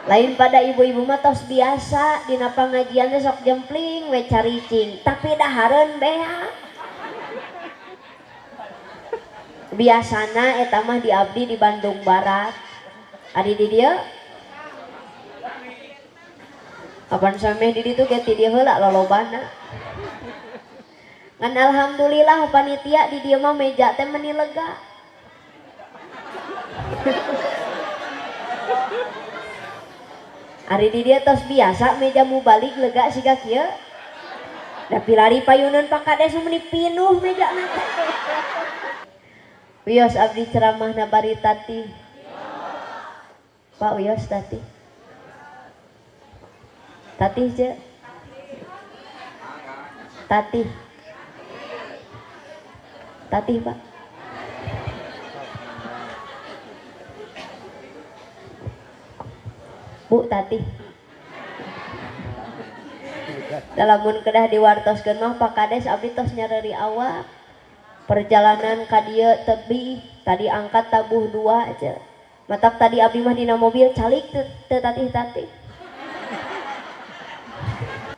Lain pada ibu-ibu mah tos biasa dina pangajian teh sok jempling we caricing, tapi dahareun beak. Biasana eta mah di abdi di Bandung Barat. Ari di dieu apan sameh di ditu ge ti dieu heula lolobana. Ngan alhamdulillah panitia di dieu mah meja teh meni lega. Ari di dieu tos biasa meja mubalik lega siga kieu. Da pilari payuneun Pak Kades meni pinuh mejana teh. Wios abdi ceramahna bari tati. Pak wios tati. Tati je. Tati. Tati Pak. Bu Tati. Lamun kedah diwartoskeun mah Pak Kades abdi tos nyareuri awak. Perjalanan ka dieu tebih, tadi angkat tabuh 2 aja. Matak tadi abdi mah dina mobil calik teu tatih-tatih.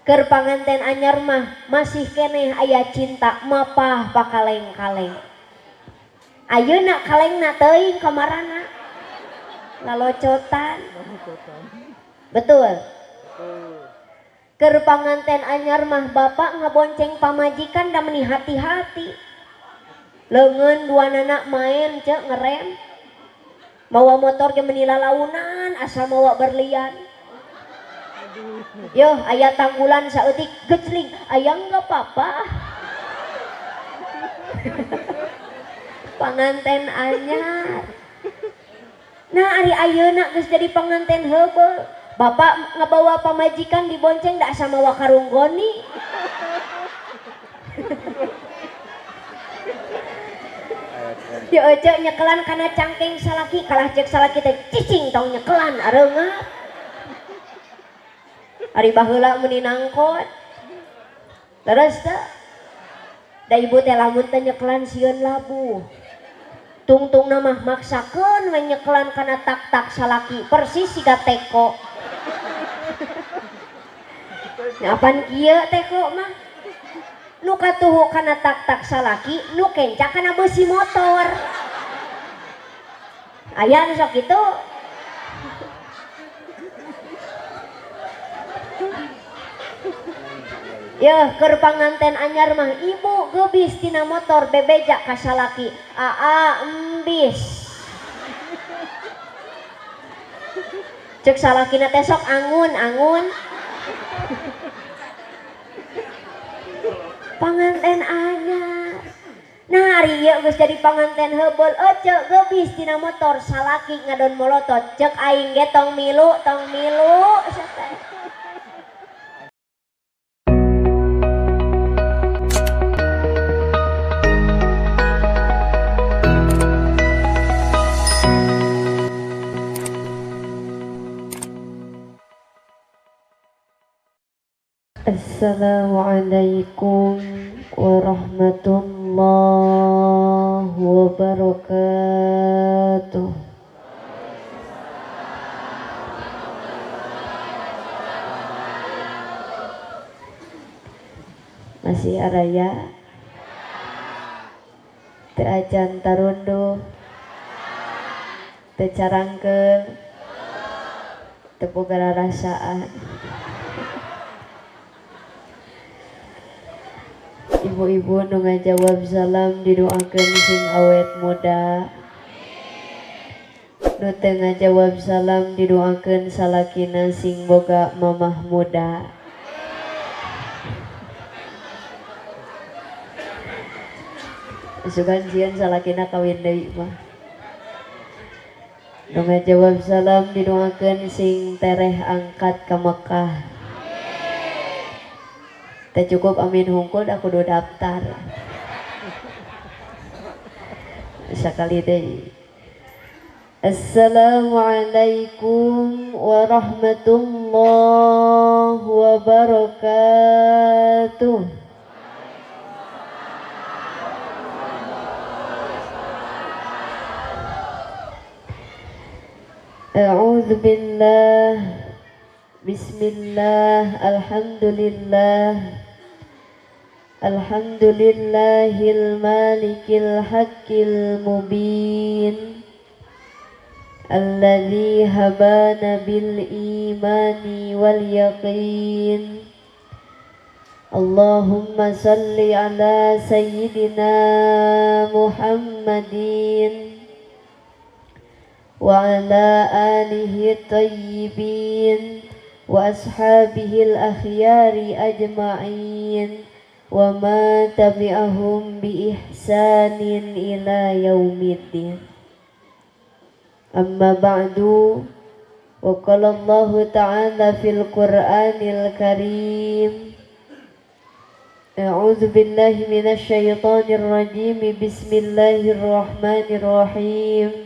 Keur panganten anyar mah masih keneh aya cinta mapah pakaleng-kaleng. Ayeuna kalengna teuing kamarana. Lalocotan. Betul. Keur panganten anyar mah bapak ngabonceng pamajikan da meni hati-hati. Leungeun dua nana main cek ngerem. Mawa motor ge meni lalaunan asa mawa berlian. Yo aya tanggulan saeutik gejling, aya enggak apa-apa. Panganten anyar. Nah ari ayeuna geus jadi panganten heubeul. Bapak ngabawa pamajikan dibonceng da asa mawa karung goni. Yo ece nyekelan kana cangkeng salaki, kalah cek salaki teh cicing tong nyekelan areungap. Ari baheula meuni nangkot. Terus teh da ibu teh lamun teh nyekelan sieun labuh. Tungtungna mah maksakeun we nyekelan kana tak-tak salaki persis siga teko. Nya apan kieu teko mah? Nu katuhu kana tak-tak salaki, nu kenca kana beusi motor. Aya nu sok kitu. Yeuh keur panganten anyar mah ibu geubis tina motor bebeja ka salaki, aa embis. Ceuk salakina teh sok angun-angun. Panganten anyar. Nah ari ieu geus jadi panganten heubeul ece geubis tina motor salaki ngadon molotot ceuk aing ge tong milu teh. Assalamualaikum warahmatullahi wabarakatuh. Masih araya teu acan tarunduh, teu carangkeul, teu boga rarasaan. Ibu-ibu nu ngajawab salam didoakeun sing awet muda. Nu teu ngajawab salam didoakeun salakina sing boga mamah muda. Sugan sieun salakina kawin deui mah. Nu ngajawab salam didoakeun sing tereh angkat ka Mekah. Teu cukup amin hungkul da kudu daftar. Sakali deui. Assalamualaikum warahmatullahi wabarakatuh. A'udzu billah. Bismillah. Alhamdulillah. Alhamdulillahil malikil haqqil mubin. Alladzi habana bil imani wal yaqin. Allahumma salli ala sayyidina Muhammadin wa ala alihi tayyibin wa ashabihi al-akhyari ajma'in wa ma tabi'ahum bi ihsanin ila yaumiddin. Amma ba'du. Wa qala Allahu ta'ala fil Qur'anil Karim. A'udzu billahi minasy syaithanir rajim. Bismillahirrahmanirrahim.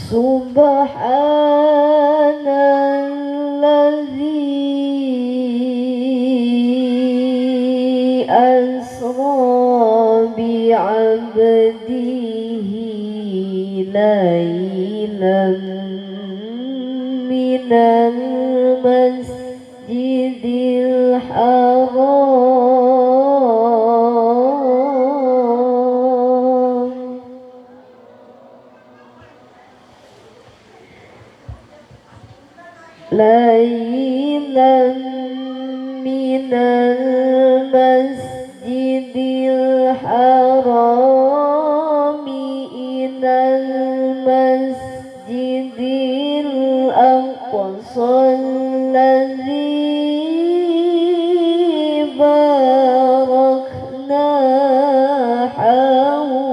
Subhanalladzi asra bi'abdihi lailan minal masjidil haram lailan minal masjidil haram ilal masjidil aqsa alladzi barakna hawlahu.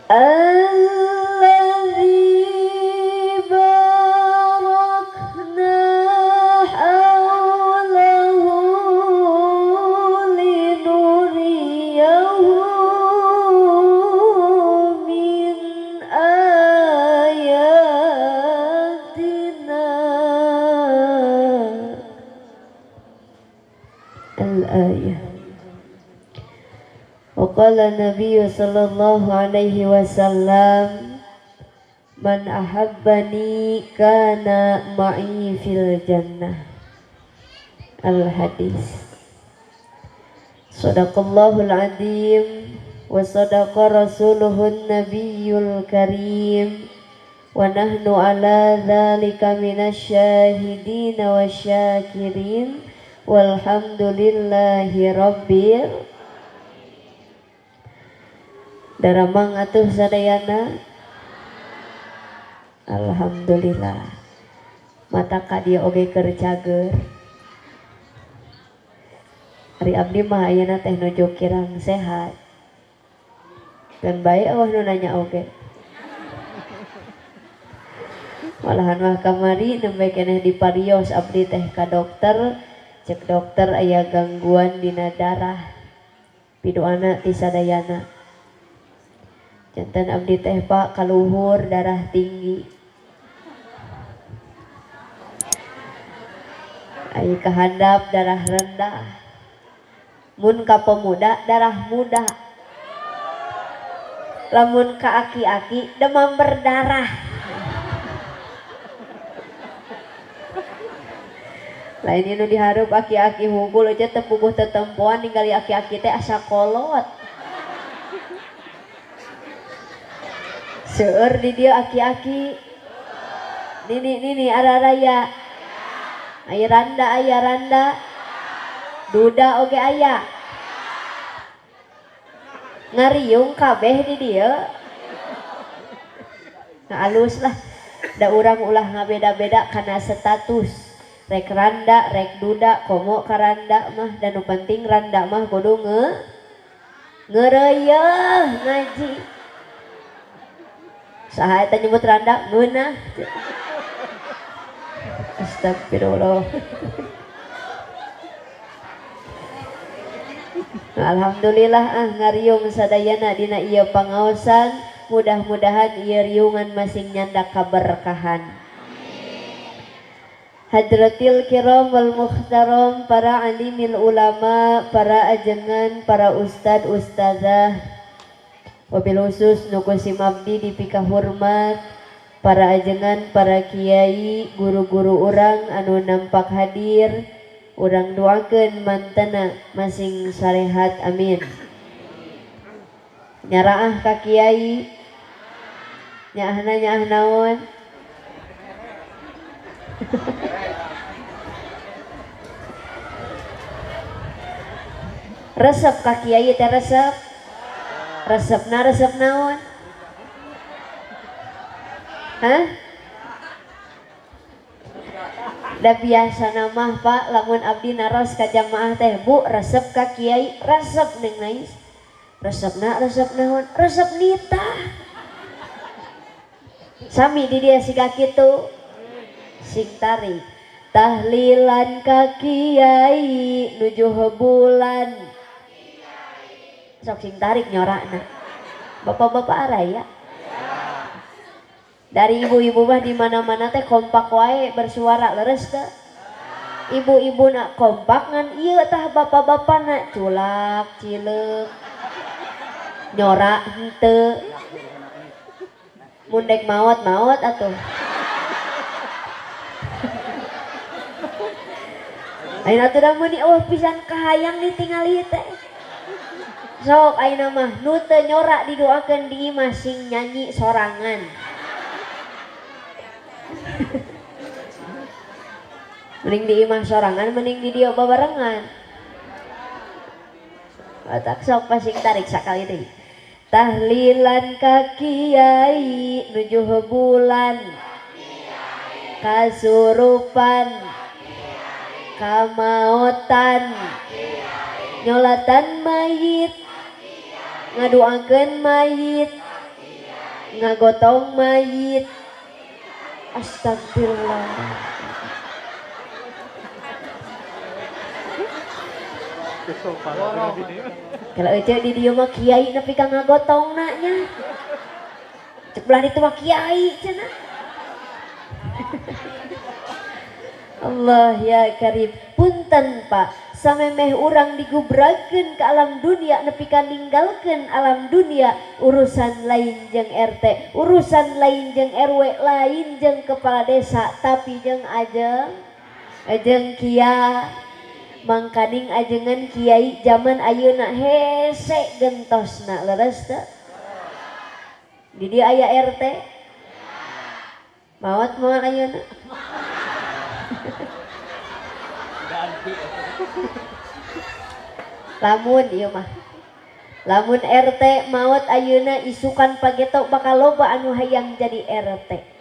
Alladzi barakna hawlahu linuriyahu min ayatina. Al-ayah. Qala Nabi sallallahu alaihi wasallam, man ahabbani kana ma'i fil jannah. Al hadis. Sadaqallahul azim wa sadaqa rasuluhun nabiyyul karim wa nahnu ala dzalika minasyahidin wasyakirin walhamdulillahi rabbil. Daramang atuh sadayana. Alhamdulillah. Mata ka dieu oge keur cager. Ari abdi mah ayeuna teh nuju kirang sehat. Dan bae eueuh nu nanya oge. Malahan mah kamari nembe keneh diparios abdi teh ka dokter, cek dokter aya gangguan dina darah. Piduana ti sadayana. Jantan abdi teh pak kaluhur darah tinggi. Ai kahandap darah rendah. Mun ka pemuda darah muda. Lamun ka aki-aki demam berdarah. Lain nu dihareup aki-aki hungkul aja teu puguh tetempoan ningali aki-aki teh asa kolot. Seueur di dieu aki-aki. Nini nini araraya. Aya randa aya randa. Duda oge aya. Ngariung kabeh di dieu. Nah alus lah. Da urang ulah ngabeda-beda kana status. Rek randa, rek duda, komo ka randa mah, dan nu penting randa mah kudu ngeureuyeung ngaji. Saha eta nyebut randa ngeunah. Astagfirullah. Alhamdulillah ngariung sadayana dina ieu pangaosan, mudah-mudahan ieu riungan masing nyandak kaberkahan. Hadratil kiram wal mukhtaram, para alimil ulama, para ajengan, para ustad ustazah, wabil khusus nu ku simabdi dipika hormat, para ajengan, para kiai, guru-guru urang anu nampak hadir, urang doakeun mantena masing sarehat, amin. Nyaraah ka kiai, nyaahna nyaah naon? Resep ka kiai teh resep. Resepna resep naon? Hah? Da biasa mah Pak, lamun abdi naros ka jamaah teh, Bu, resep ka kiai, resep ning nais. Resepna resep naon? Resep nitah. Sami di dia siga kitu. Sing tarik. Tahlilan ka kiai nuju bulan. Sok sing tarik nyorakna. Bapak-bapak araya. Dari ibu-ibu mah di mana-mana teh kompak wae bersuara leres teh. Ibu-ibu nak kompak ngan ieu tah bapak-bapak nak culak cileuk. Nyorak henteu. Mun dek maot-maot atuh. Ayeuna teh da meuni eueuh pisan kahayang ditingali teh. Sok ayeuna mah nu teu nyorak didoakeun di imah sing nyanyi sorangan. Mending di imah sorangan mending di dieu babarengan. Batak sok pasing tarik sakali deui. Tahlilan ka kiai nuju bulan. Kasurupan kamaotan nyolatan mayit ngadoakeun mayit ngagotong mayit. Astagfirullah. Kalau ece di dieu mah kiai nepi ka ngagotongna nya. Cek belah ditu mah kiai cenah. Allah ya karib. Punten Pak, samemeh urang digubrakeun ke alam dunia nepi ka ninggalkeun alam dunia, urusan lain jeung RT, urusan lain jeung RW, lain jeung kepala desa, tapi jeung ajeng ajeng kia. Mangkaning ajengan kiai zaman ayeuna hese gentosna leres teu? Di dieu aya RT maot moal ayeuna. Lamun ieu mah, lamun RT maot ayeuna isukan pageto bakal loba anu hayang jadi RT.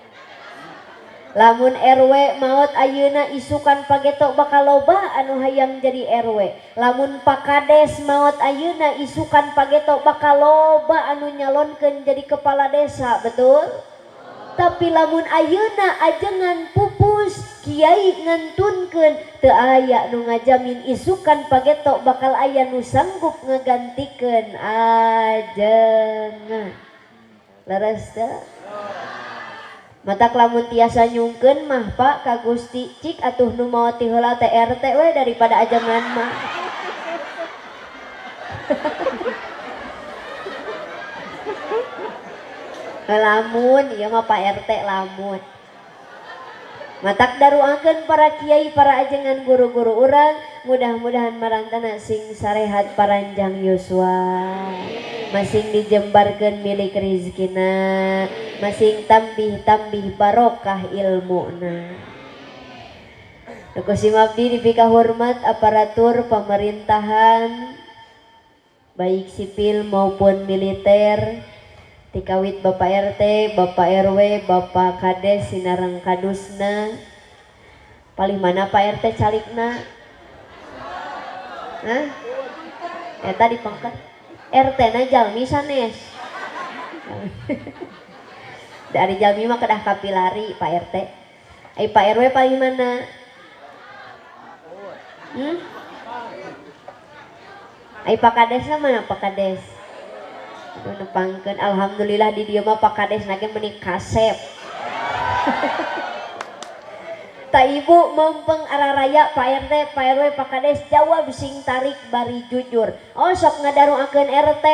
Lamun RW maot ayeuna isukan pageto bakal loba anu hayang jadi RW. Lamun Pakades maot ayeuna isukan pageto bakal loba anu nyalonkeun jadi kepala desa, betul? Tapi lamun ayeuna ajengan pupus kiai ngantunkeun teu aya nu ngajamin isukan pageto bakal aya nu sanggup ngagantikeun ajengan. Leres teu? Matak lamun tiasa nyungkeun mah Pak ka Gusti cik atuh nu maot ti heula teh RT we daripada ajengan mah. Lamun ieu mah Pak RT lamun. Matak daruakeun para kiai, para ajengan guru-guru urang, mudah-mudahan marantana sing sarehat paranjang yuswa. Masing dijembarkeun milik rizkina, masing tambih-tambih barokah ilmuna. Ku simabdi dipika hormat aparatur pemerintahan baik sipil maupun militer, tikawit Bapak RT, Bapak RW, Bapak Kades sinareng kadusna. Paling mana Pak RT calikna? Hah? Eta dipangkat RT na jalmi sanes. Dari jalmi mah kedah kapilari Pak RT. Ai Pak RW paling mana? Hmm? Ai Pak Kadesna mana Pak Kades? Aduh nepangkeun alhamdulillah di dieu mah Pak Kades nage meuni kasep. Ta ibu mempeng araraya Pak RT, Pak RW, Pak Kades jawab sing tarik bari jujur. Oh sok ngadaruakeun RT.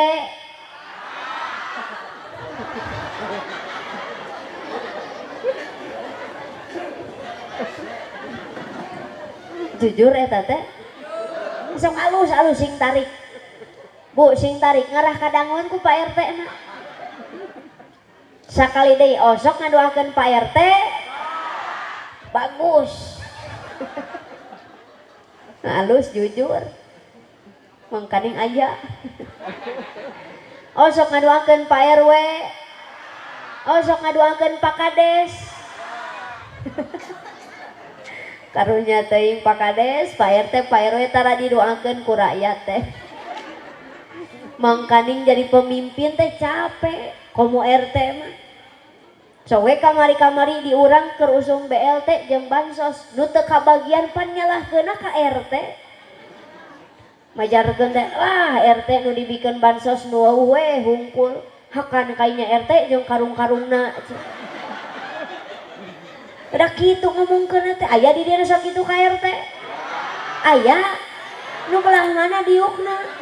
Jujur eta teh. Sok alus-alus sing tarik. Bu sing tarik ngarah kadanguan ku Pak RT na. Sakali deui osok ngadoakeun Pak RT. Bagus. Halus jujur. Mangkaning aya. Osok ngadoakeun Pak RW. Osok ngadoakeun Pak Kades. Karunya teuing Pak Kades, Pak RT, Pak RW tara didoakeun ku rakyat teh. Mangkaning jadi pemimpin teh capek, komo RT mah. Sowe kamari-kamari diurang keur usum BLT jeung bansos, nu teu kabagian pan nyalahkeunna ka RT. Majarkeun teh, lah RT nu dibikeun bansos nu weuh we hungkul, hakan kainya RT jeung karung-karungna. Da kitu ngomongkeunna teh, aya di dieu sok kitu ka RT. Aya nu belah mana diukna.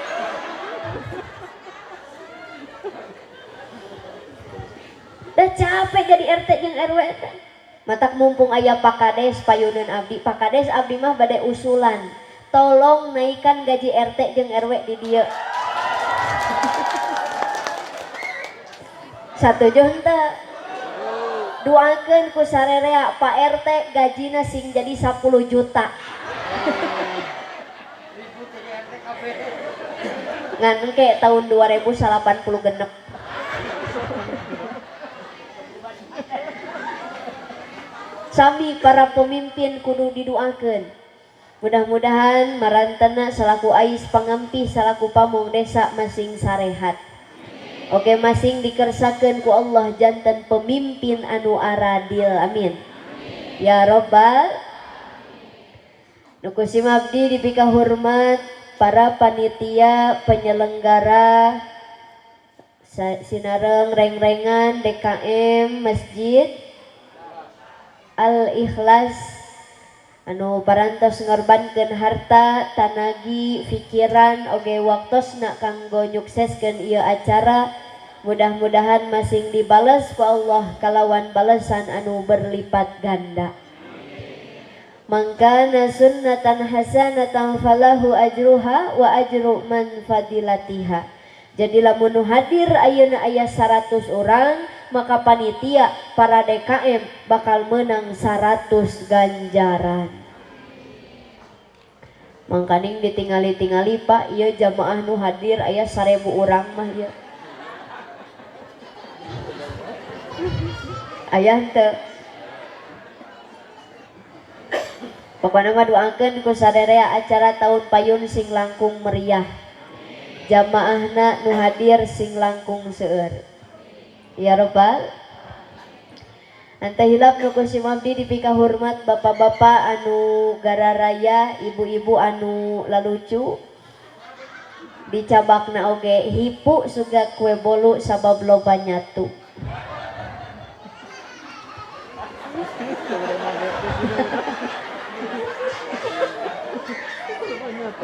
Dah capek jadi RT jeung RW teh. Matak mumpung aya Pak Kades payuneun abdi, Pak Kades abdi mah bade usulan. Tolong naikkan gaji RT jeung RW di dieu. Satuju henteu? Doakeun ku sarerea Pak RT gajina sing jadi 10 juta. Ngan engke tahun 2080 genep. Sami para pemimpin kudu didoakeun. Mudah-mudahan marantena salaku ais pangampih salaku pamong desa masing sarehat. Oke masing dikersakeun ku Allah janten pemimpin anu aradil. Amin. Ya robbal. Nu kusim abdi dipika hormat para panitia penyelenggara sinareng reng-rengan DKM Masjid Al-Ikhlas anu parantos ngorbankeun harta, tanagi, pikiran oge waktosna kanggo nyukseskeun ieu acara. Mudah-mudahan masing dibales ku Allah kalawan balesan anu berlipat ganda. Mangkana sunnatan hasanatan falahu ajruha wa ajru man fadilatiha. Jadi lamun nu hadir ayeuna aya 100 orang, maka panitia para DKM bakal menang 100 ganjaran. Mangkaning ditingali-tingali Pak, ieu jamaah nu hadir aya 1000 urang mah ieu. Aya henteu? Pokona mah doakeun ku sarerea acara tahun payun sing langkung meriah. Jamaahna nu hadir sing langkung seueur. Ya robbal. Anta hilap nu ku sim abdi dipika hormat bapak-bapak anu gararaya, ibu-ibu anu lalucu. Dicabakna oge hipu suga kue bolu sabab loba nyatu.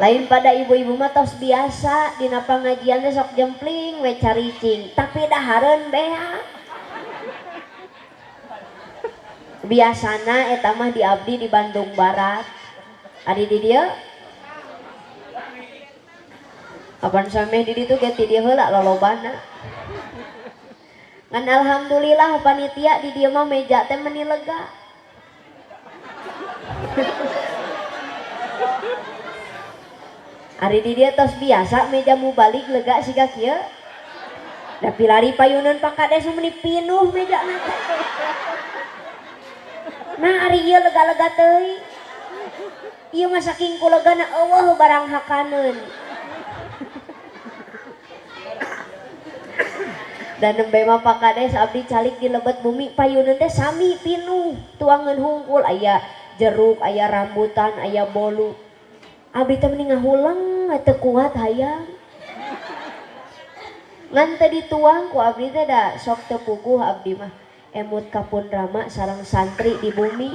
Lain pada ibu-ibu mah tos biasa dina pangajian teh sok jempling we caricing, tapi dahareun beak. Biasana eta mah di abdi di Bandung Barat. Ari di dieu? Apan sameh di ditu ge ti dieu heula lolobana. Ngan alhamdulillah panitia di dieu mah meja teh meuni lega. Ari di dieu tos biasa meja mubalik lega siga kieu. Da pilari payuneun Pak Kades meuni pinuh mejana teh. Nah ari ieu lega-lega teuing. Ieu mah saking kulegana eueuh barang hakaneun. Dan nembe mah Pak Kades abdi calik di lebet bumi payuneun teh sami pinuh tuangeun hungkul aya jeruk, aya rambutan, aya bolu. Abdi teh meni ngahuleng teu kuat hayang. Ngan teu dituang ku abdi teh da sok teu puguh abdi mah. Emut kapun rama sareng santri di bumi.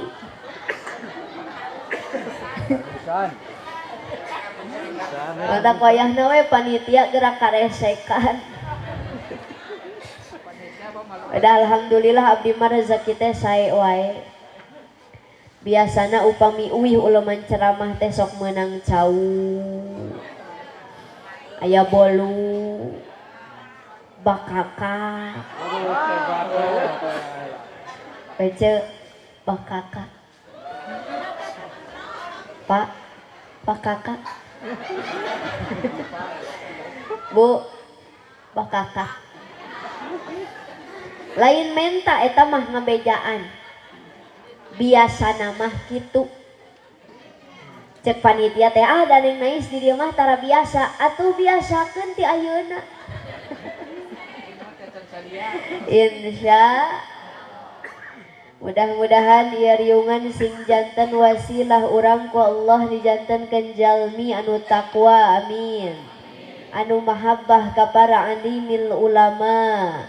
Mata koyahna we panitia gerak karesekan. Udah alhamdulillah abdi mah rezeki teh sae wae. Biasana upami uwih uleman ceramah teh sok meunang cau. Aya bolu, bakaka. Pece bakaka. Pak, bakaka. Bu, bakaka. Lain menta eta mah ngabejaan. Biasana mah kitu. Cek panitia teh ah da Neng Nais di dieu mah tara biasa, atuh biasakeun ti ayeuna. Insya mudah-mudahan ieu riungan sing janten wasilah urang ku Allah dijantenkeun jalmi anu takwa, amin. Anu mahabbah ka para alimil ulama.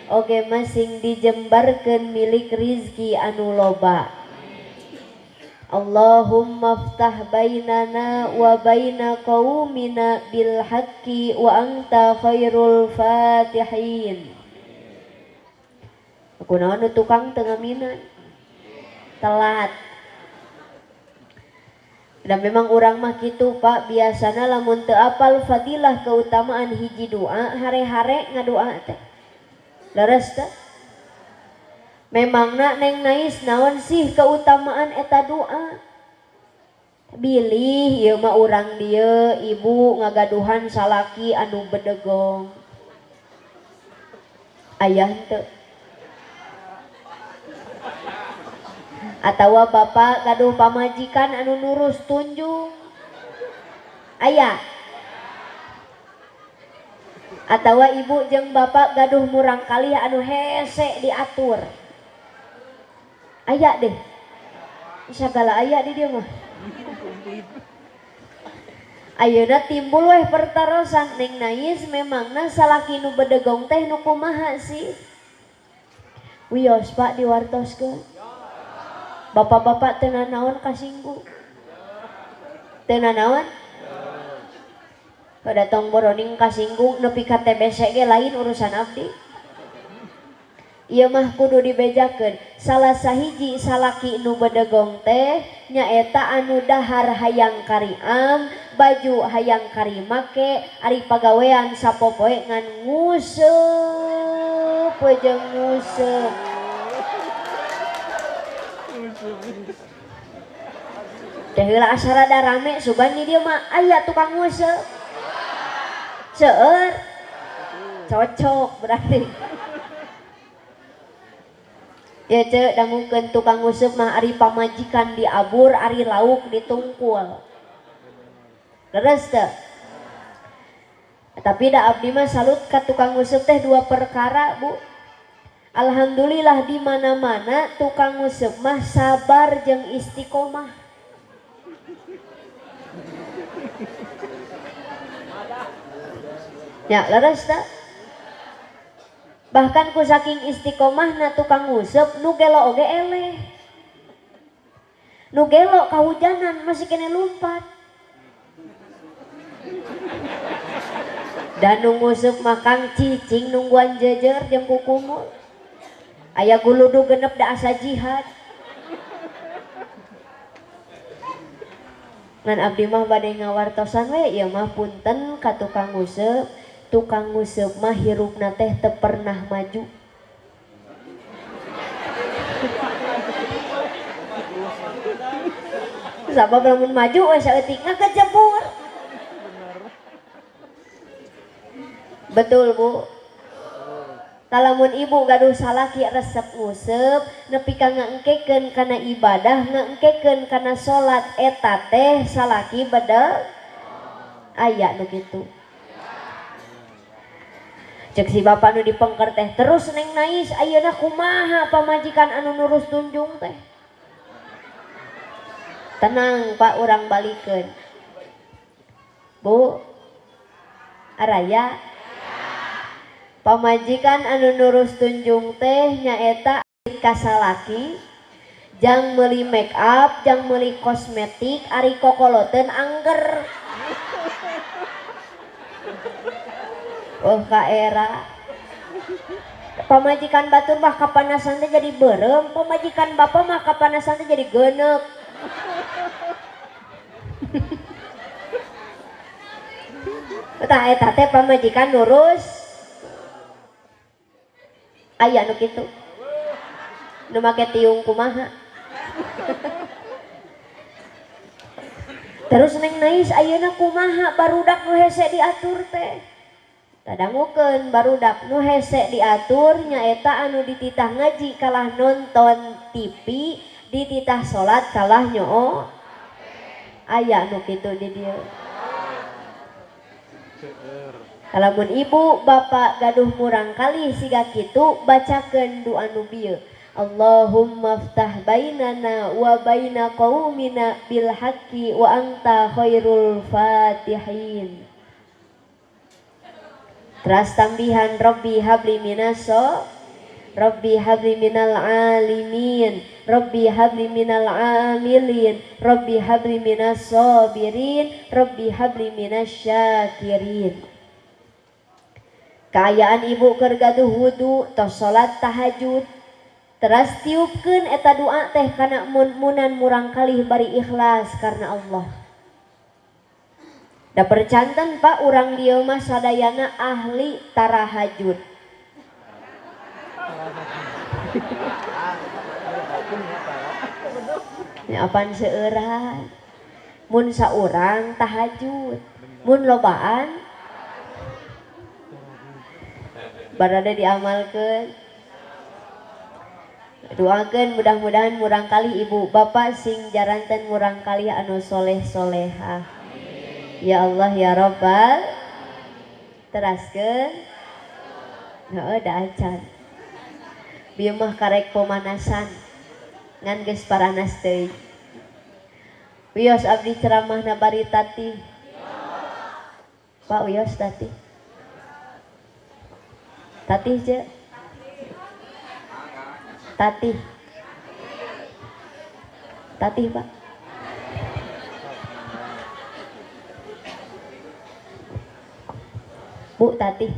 Oge masing dijembarkeun milik rizki anu loba. Allahumma ftah bainana wa baina qaumina bil haqqi wa anta khairul fatihin. Kunaon nu tukang teu ngaminan? Telat. Dan memang urang mah kitu Pak, biasana lamun teu apal fadilah keutamaan hiji doa, hare-hare ngadoa teh. Leres teh? Memangna Neng Nais naon sih keutamaan eta doa? Bilih ieu mah urang dieu ibu ngagaduhan salaki anu bedegong. Ayah henteu. Atawa bapak gaduh pamajikan anu nurus tunjung. Aya. Atawa ibu jeung bapak gaduh murang kalih anu hese diatur. Aya deh. Sagala aya di dieu mah. Ayeuna timbul weh pertarosan Neng Nais memangna salaki nu bedegong teh nu kumaha sih? Wios Pak diwartoskeun. Bapak-bapak teu nanaon kasinggung. Teu nanaon? Kada tong boroning kasinggung nepi ka TBC ge lain urusan abdi. Ieu mah kudu dibejakeun. Salah sahiji salaki nu bedegong teh nyaeta anu dahar hayang kariam, baju hayang karimake, ari pagawean sapopoe ngan nguseup we jeung nguseup. Teh heula asa rada rame sugan di dieu mah aya tukang nguseup. Seueur. Cocok berarti. Ya cek dangukeun tukang nguseup mah ari pamajikan diabur, ari lauk ditungkul. Leres teu? Tapi da abdi mah salut ka tukang nguseup teh dua perkara, Bu. Alhamdulillah di mana-mana tukang nguseup mah sabar jeung istiqomah. Ya, leres teu? Bahkan ku saking istiqomahna tukang nguseup nu gelo oge eleh. Nu gelo kahujanan masih kene lumpat. Dan nu nguseup mah kang cicing nungguan jejer jeung kukumul. Aya guludu genep da asa jihad. Ngan abdi mah bade ngawartosan we ieu mah punten ka tukang nguseup. Tukang nguseup mah hirupna teh teu pernah maju. Sabab lamun maju we saeutik ngakejebur. Betul Bu. Lamun ibu gaduh salaki resep nguseup nepi ka ngaengkekeun kana ibadah, ngaengkekeun kana salat, eta teh salaki bedeg aya nu kitu. Cek si bapak nu dipengker teh terus Neng Nais ayeuna kumaha pamajikan anu nurus tunjung teh. Tenang Pak, urang balikeun. Bu, araya pamajikan anu nurus tunjung teh nyaeta ka salaki Jang meuli make up, jang meuli kosmetik, ari kokoloteun angger. Oh ka era. Pamajikan batur mah kapanasan teh jadi beureum, pamajikan bapak mah kapanasan teh jadi geuneuk. Tah eta teh pamajikan nurus. Aya nu kitu. Nu make tiung kumaha. Terus neng nais ayeuna kumaha barudak nu hese diatur teh. Tadangukeun barudak nu hese diatur nyaeta anu dititah ngaji kalah nonton TV, dititah salat kalah nyoo. Aya nu kitu di dieu. Lamun ibu bapak gaduh murang kali siga kitu bacakeun doa nu bieu. Allahumma ftah bainana wa baina qaumina bil haqqi wa anta khairul fatihin. Teras tambihan Rabbi habli minas Rabbi habli minal alimin, Rabbi habli minal amilin, Rabbi habli minas sabirin, Rabbi habli minas syakirin. Kaayaan ibu keur gaduh wudu tos salat tahajud teras tiupkeun eta doa teh kana mun-munan murang kalih bari ikhlas karena Allah. Da percanten Pak urang dieu mah sadayana ahli tarahajud. Ya apaan seueuran. Mun saurang tahajud, mun lobaan barada diamalkeun. Doakeun mudah-mudahan murang kali ibu bapak sing jaranten murang kali anu soleh solehah. Ya Allah ya Rabbal. Teraskeun. Heueuh da acan. Bieu mah karek pemanasan. Ngan geus paranas teuing. Wios abdi ceramahna bari tati. Pak wios tati. Tati je. Tati. Tati Pak. Bu Tati.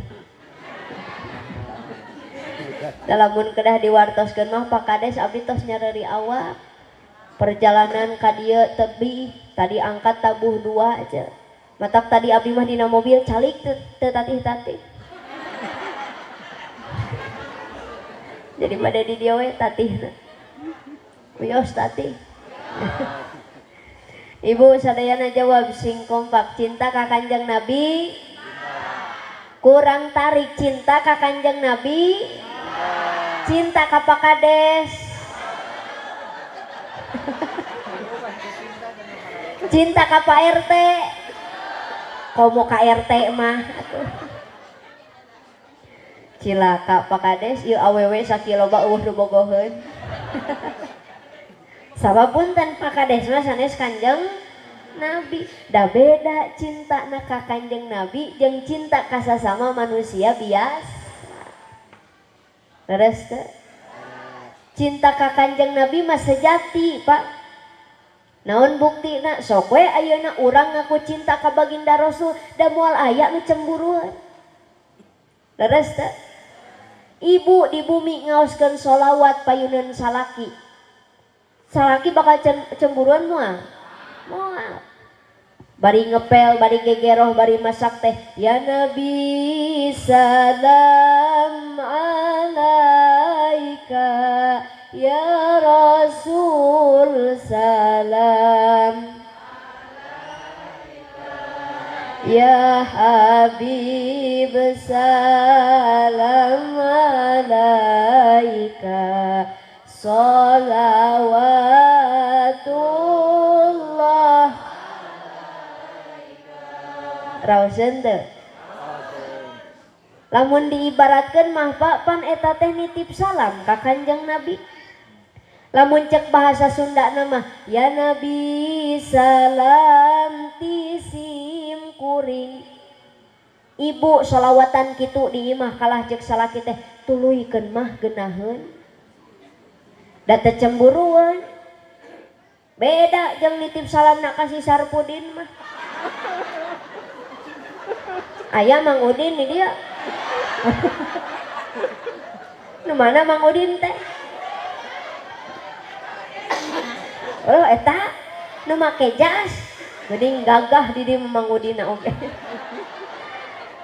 Lamun kedah diwartoskeun mah Pak Kades abdi tos nyareuri awak. Perjalanan ka dieu tebih, tadi angkat tabuh 2 aja. Matak tadi abdi mah dina mobil calik teu tatih-tatih. Jadi pada di dieu we tatihna. Wios tatih. Ibu sadayana jawab sing kompak, cinta ka Kanjeng Nabi? Kurang tarik cinta ka Kanjeng Nabi? Cinta ka Pak Kades? Cinta ka Pak RT? Komo ka RT mah atuh. Cilaka Pak Kades ieu awewe sakiloba eueuh nu bogoheun. Sabab punten Pak Kades mah sanes Kanjeng Nabi. Da beda cintana ka Kanjeng Nabi jeung cinta ka sasama manusia biasa. Leres teu? Cinta ka Kanjeng Nabi mah sejati, Pak. Naon buktina? Sok we ayeuna urang ngaku cinta ka baginda Rasul da moal aya nu cemburuan. Leres teu? Ibu di bumi ngaoskeun sholawat payuneun salaki. Salaki bakal cemburuan moal? Moal. Bari ngepel, bari gegeroh, bari masak teh. Ya Nabi salam alaika, ya Rasul salam, ya Habib salam alaika, sholawatullah. Raoseun teu? Lamun diibaratkeun mah Pak pan eta teh nitip salam ka Kanjeng Nabi. Lamun cek bahasa Sundana mah ya Nabi salam tisim kuring. Ibu sholawatan kitu di imah kalah cek salaki teh tuluykeun mah geunaheun. Da teu cemburuan. Beda jeung nitip salam nak kasih Sarpudin mah. Aya Mang Udin di dia. Nu mana Mang Udin teh? Oh eta nu make jas. Geuning gagah di dieu Mang Udin oge.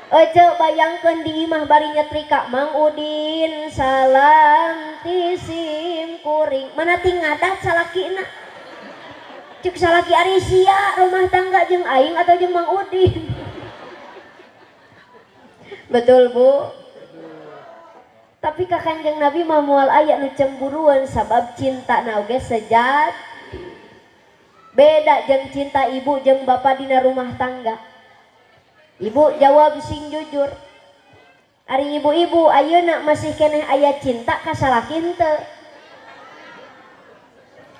Ece bayangkeun di imah bari nyetrika Mang Udin salam ti sim kuring. Mana ti ngadat salakina. Cek salaki ari sia rumah tangga jeung aing atau jeung Mang Udin. Betul Bu? Tapi ka Kanjeng Nabi mah moal aya nu cemburuan sabab cinta na oge sejati. Beda jeung cinta ibu jeung bapak dina rumah tangga. Ibu jawab sing jujur. Ari ibu-ibu ayeuna masih keneh aya cinta ka salaki henteu?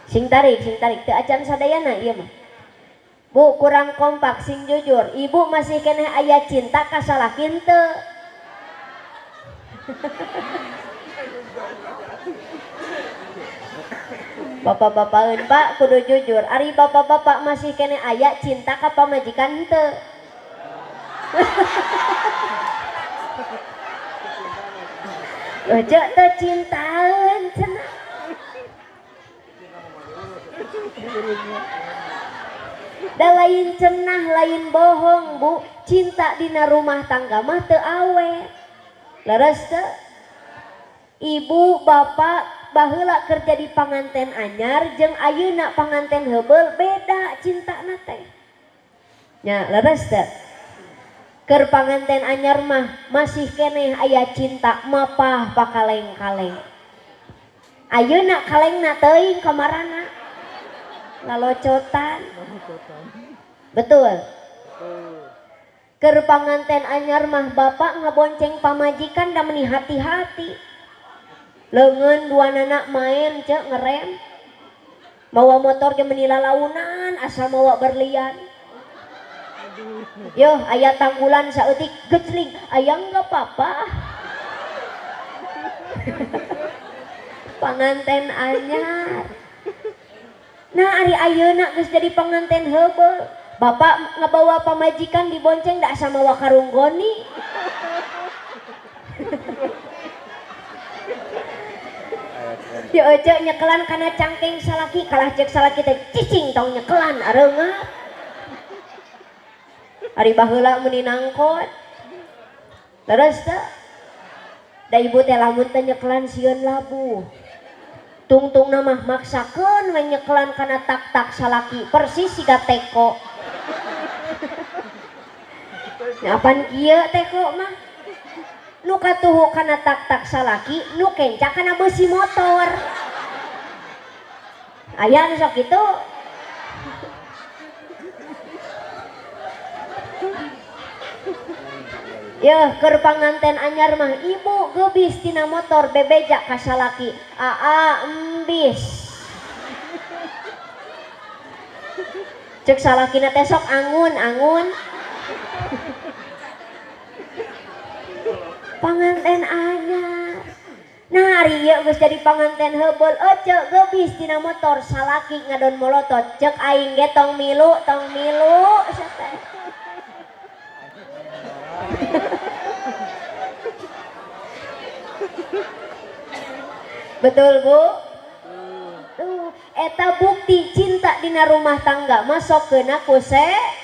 Sing tarik teu acan sadayana ieu mah. Bu kurang kompak sing jujur. Ibu masih keneh aya cinta ka salaki henteu? Bapak-bapakeun Pak kudu jujur. Ari bapak-bapak masih keneh aya cinta ka pamajikan henteu? Ojo teu cintaeun cenah. Da lain cenah lain bohong Bu, cinta dina rumah tangga mah teu awet. Leres teu? Ibu bapak baheula kerja di panganten anyar jeung ayeuna panganten heubeul beda cintana teh. Nya leres teu? Keur panganten anyar mah masih keneh aya cinta mapah pakaleng-kaleng. Ayeuna kalengna teuing kamarana. Lalocotan. Betul. Keur panganten anyar mah bapak ngabonceng pamajikan da meni hati-hati. Leungeun duanana main cek ngerem. Mawa motor ge meni lalaunan asa mawa berlian. Yo aya tanggulan saeutik gejling, aya enggak apa-apa. Panganten anyar. Nah ari ayeuna geus jadi panganten heubeul. Bapak ngabawa pamajikan dibonceng da asa mawa karung goni. Yo ece nyekelan kana cangkeng salaki, kalah cek salaki teh cicing tong nyekelan areungap. Ari baheula meuni nangkot. Terus teh da ibu teh lamun teh nyekelan sieun labuh. Tungtungna mah maksakeun we nyekelan kana tak-tak salaki persis siga teko. Nya apan kieu teko mah? Nu katuhu kana tak-tak salaki, nu kenca kana beusi motor. Aya nu sok kitu. Yeuh keur panganten anyar mah ibu geubis tina motor bebeja ka salaki. Aa embis. Cek salakina teh sok angun-angun. Panganten anyar. Nah ari ieu geus jadi panganten heubeul ece geubis tina motor salaki ngadon molotot cek aing ge tong milu sia teh. Betul Bu? Tuh, eta bukti cinta dina rumah tangga masuk keuna ku seep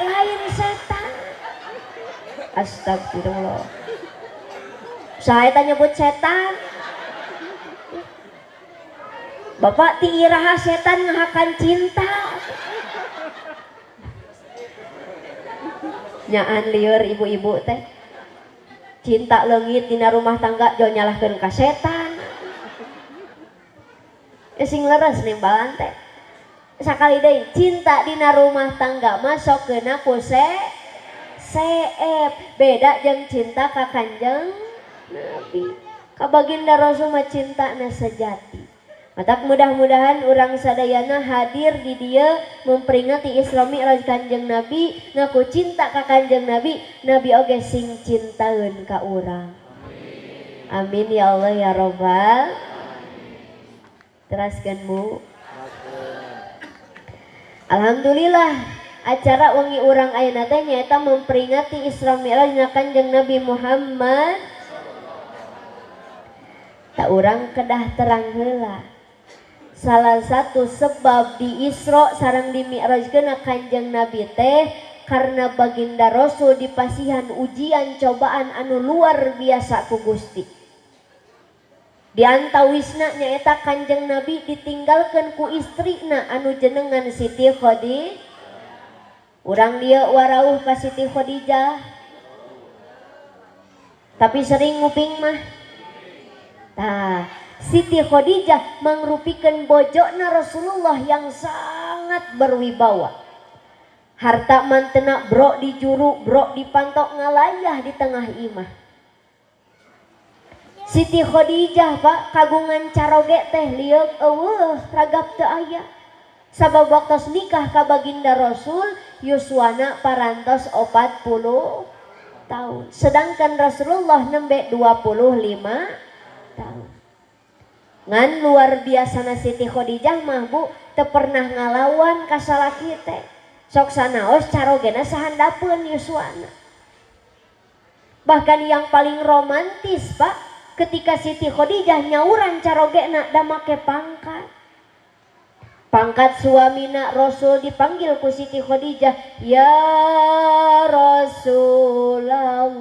lain setan. Astagfirullah. Saha eta nyebut setan? Bapak ti iraha setan ngahakan cinta. Nyaan lieur ibu-ibu teh. Cinta leungit dina rumah tangga jauh nyalahkeun ka setan. Sing leres nimbalan teh. Sakali deui cinta dina rumah tangga masuk keuna ku seep. Beda jeung cinta ka Kanjeng Nabi. Ka baginda Rasul mah cintana sejati. Matak mudah-mudahan urang sadayana hadir di dieu memperingati Isra Mi'raj Kanjeng Nabi, ngaku cinta ka Kanjeng Nabi, Nabi oge sing cintaeun ka urang. Amin ya Allah ya Robbal. Teraskan Bu. Alhamdulillah acara wengi urang ayeuna teh nyaeta memperingati Isra Mi'raj Kanjeng Nabi Muhammad. Tak urang kedah terang heula. Salah satu sebab di Isra sareng di Mi'rajkeun Kanjeng Nabi teh karena baginda Rasul dipasihan ujian cobaan anu luar biasa ku Gusti. Di antawisna nyaeta Kanjeng Nabi ditinggalkeun ku istrina anu jenengan Siti Khadijah. Urang dieu warauh ka Siti Khadijah. Tapi sering nguping mah. Tah, Siti Khadijah mangrupikeun bojona Rasulullah yang sangat berwibawa. Harta mantena brok di juru, brok di pantok ngalayah di tengah imah. Siti Khadijah Pak kagungan caroge teh lieuk eueuh ragap teu aya. Sabab waktos nikah ka baginda Rasul yuswana parantos 40 tahun. Sedangkan Rasulullah nembe 25 tahun. Ngan luar biasana Siti Khadijah mah Bu teu pernah ngalawan ka salaki teh. Sok sanaos carogena sahandapeun yuswana. Bahkan yang paling romantis Pak, ketika Siti Khadijah nyauran carogena da make pangkat. Pangkat suamina Rasul dipanggil ku Siti Khadijah, ya Rasulullah.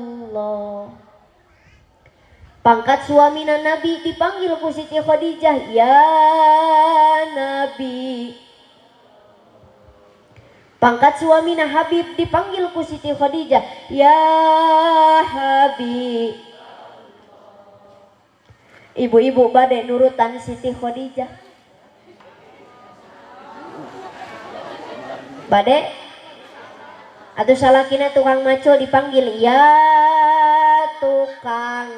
Pangkat suamina Nabi dipanggil ku Siti Khadijah, ya Nabi. Pangkat suamina Habib dipanggil ku Siti Khadijah, ya Habib. Ibu-ibu bade nurutan Siti Khadijah. Bade atau salakina tukang macul dipanggil, ya tukang.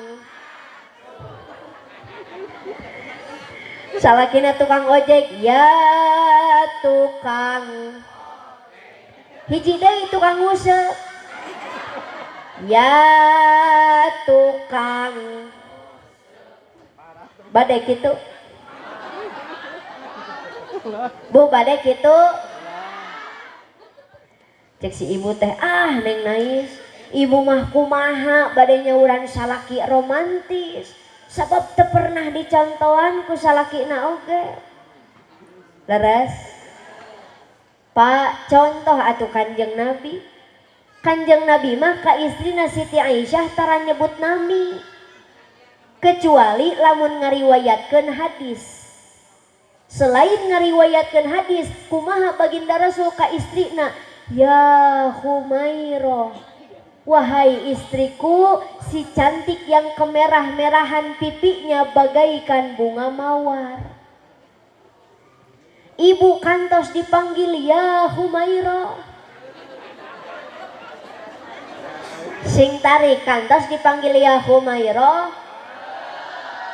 Salakina tukang ojek, ya tukang. Hiji deui tukang nguseup, ya tukang. Bade kitu Bu, bade kitu. Cek si ibu teh, ah neng nais, ibu mah kumaha bade nyauran salaki romantis, sabab teu pernah dicontohan ku salakina oge. Leres Pak, contoh atuh Kanjeng Nabi. Kanjeng Nabi mah ka istrina Siti Aisyah tara nyebut nami, kecuali lamun ngariwayatkeun hadis. Selain ngariwayatkeun hadis, kumaha baginda Rasul ka istrina? Ya Humairah, wahai istriku, si cantik yang kemerah-merahan pipinya bagaikan bunga mawar. Ibu kantos dipanggil ya Humairah. Sing tarik kantos dipanggil ya Humairah.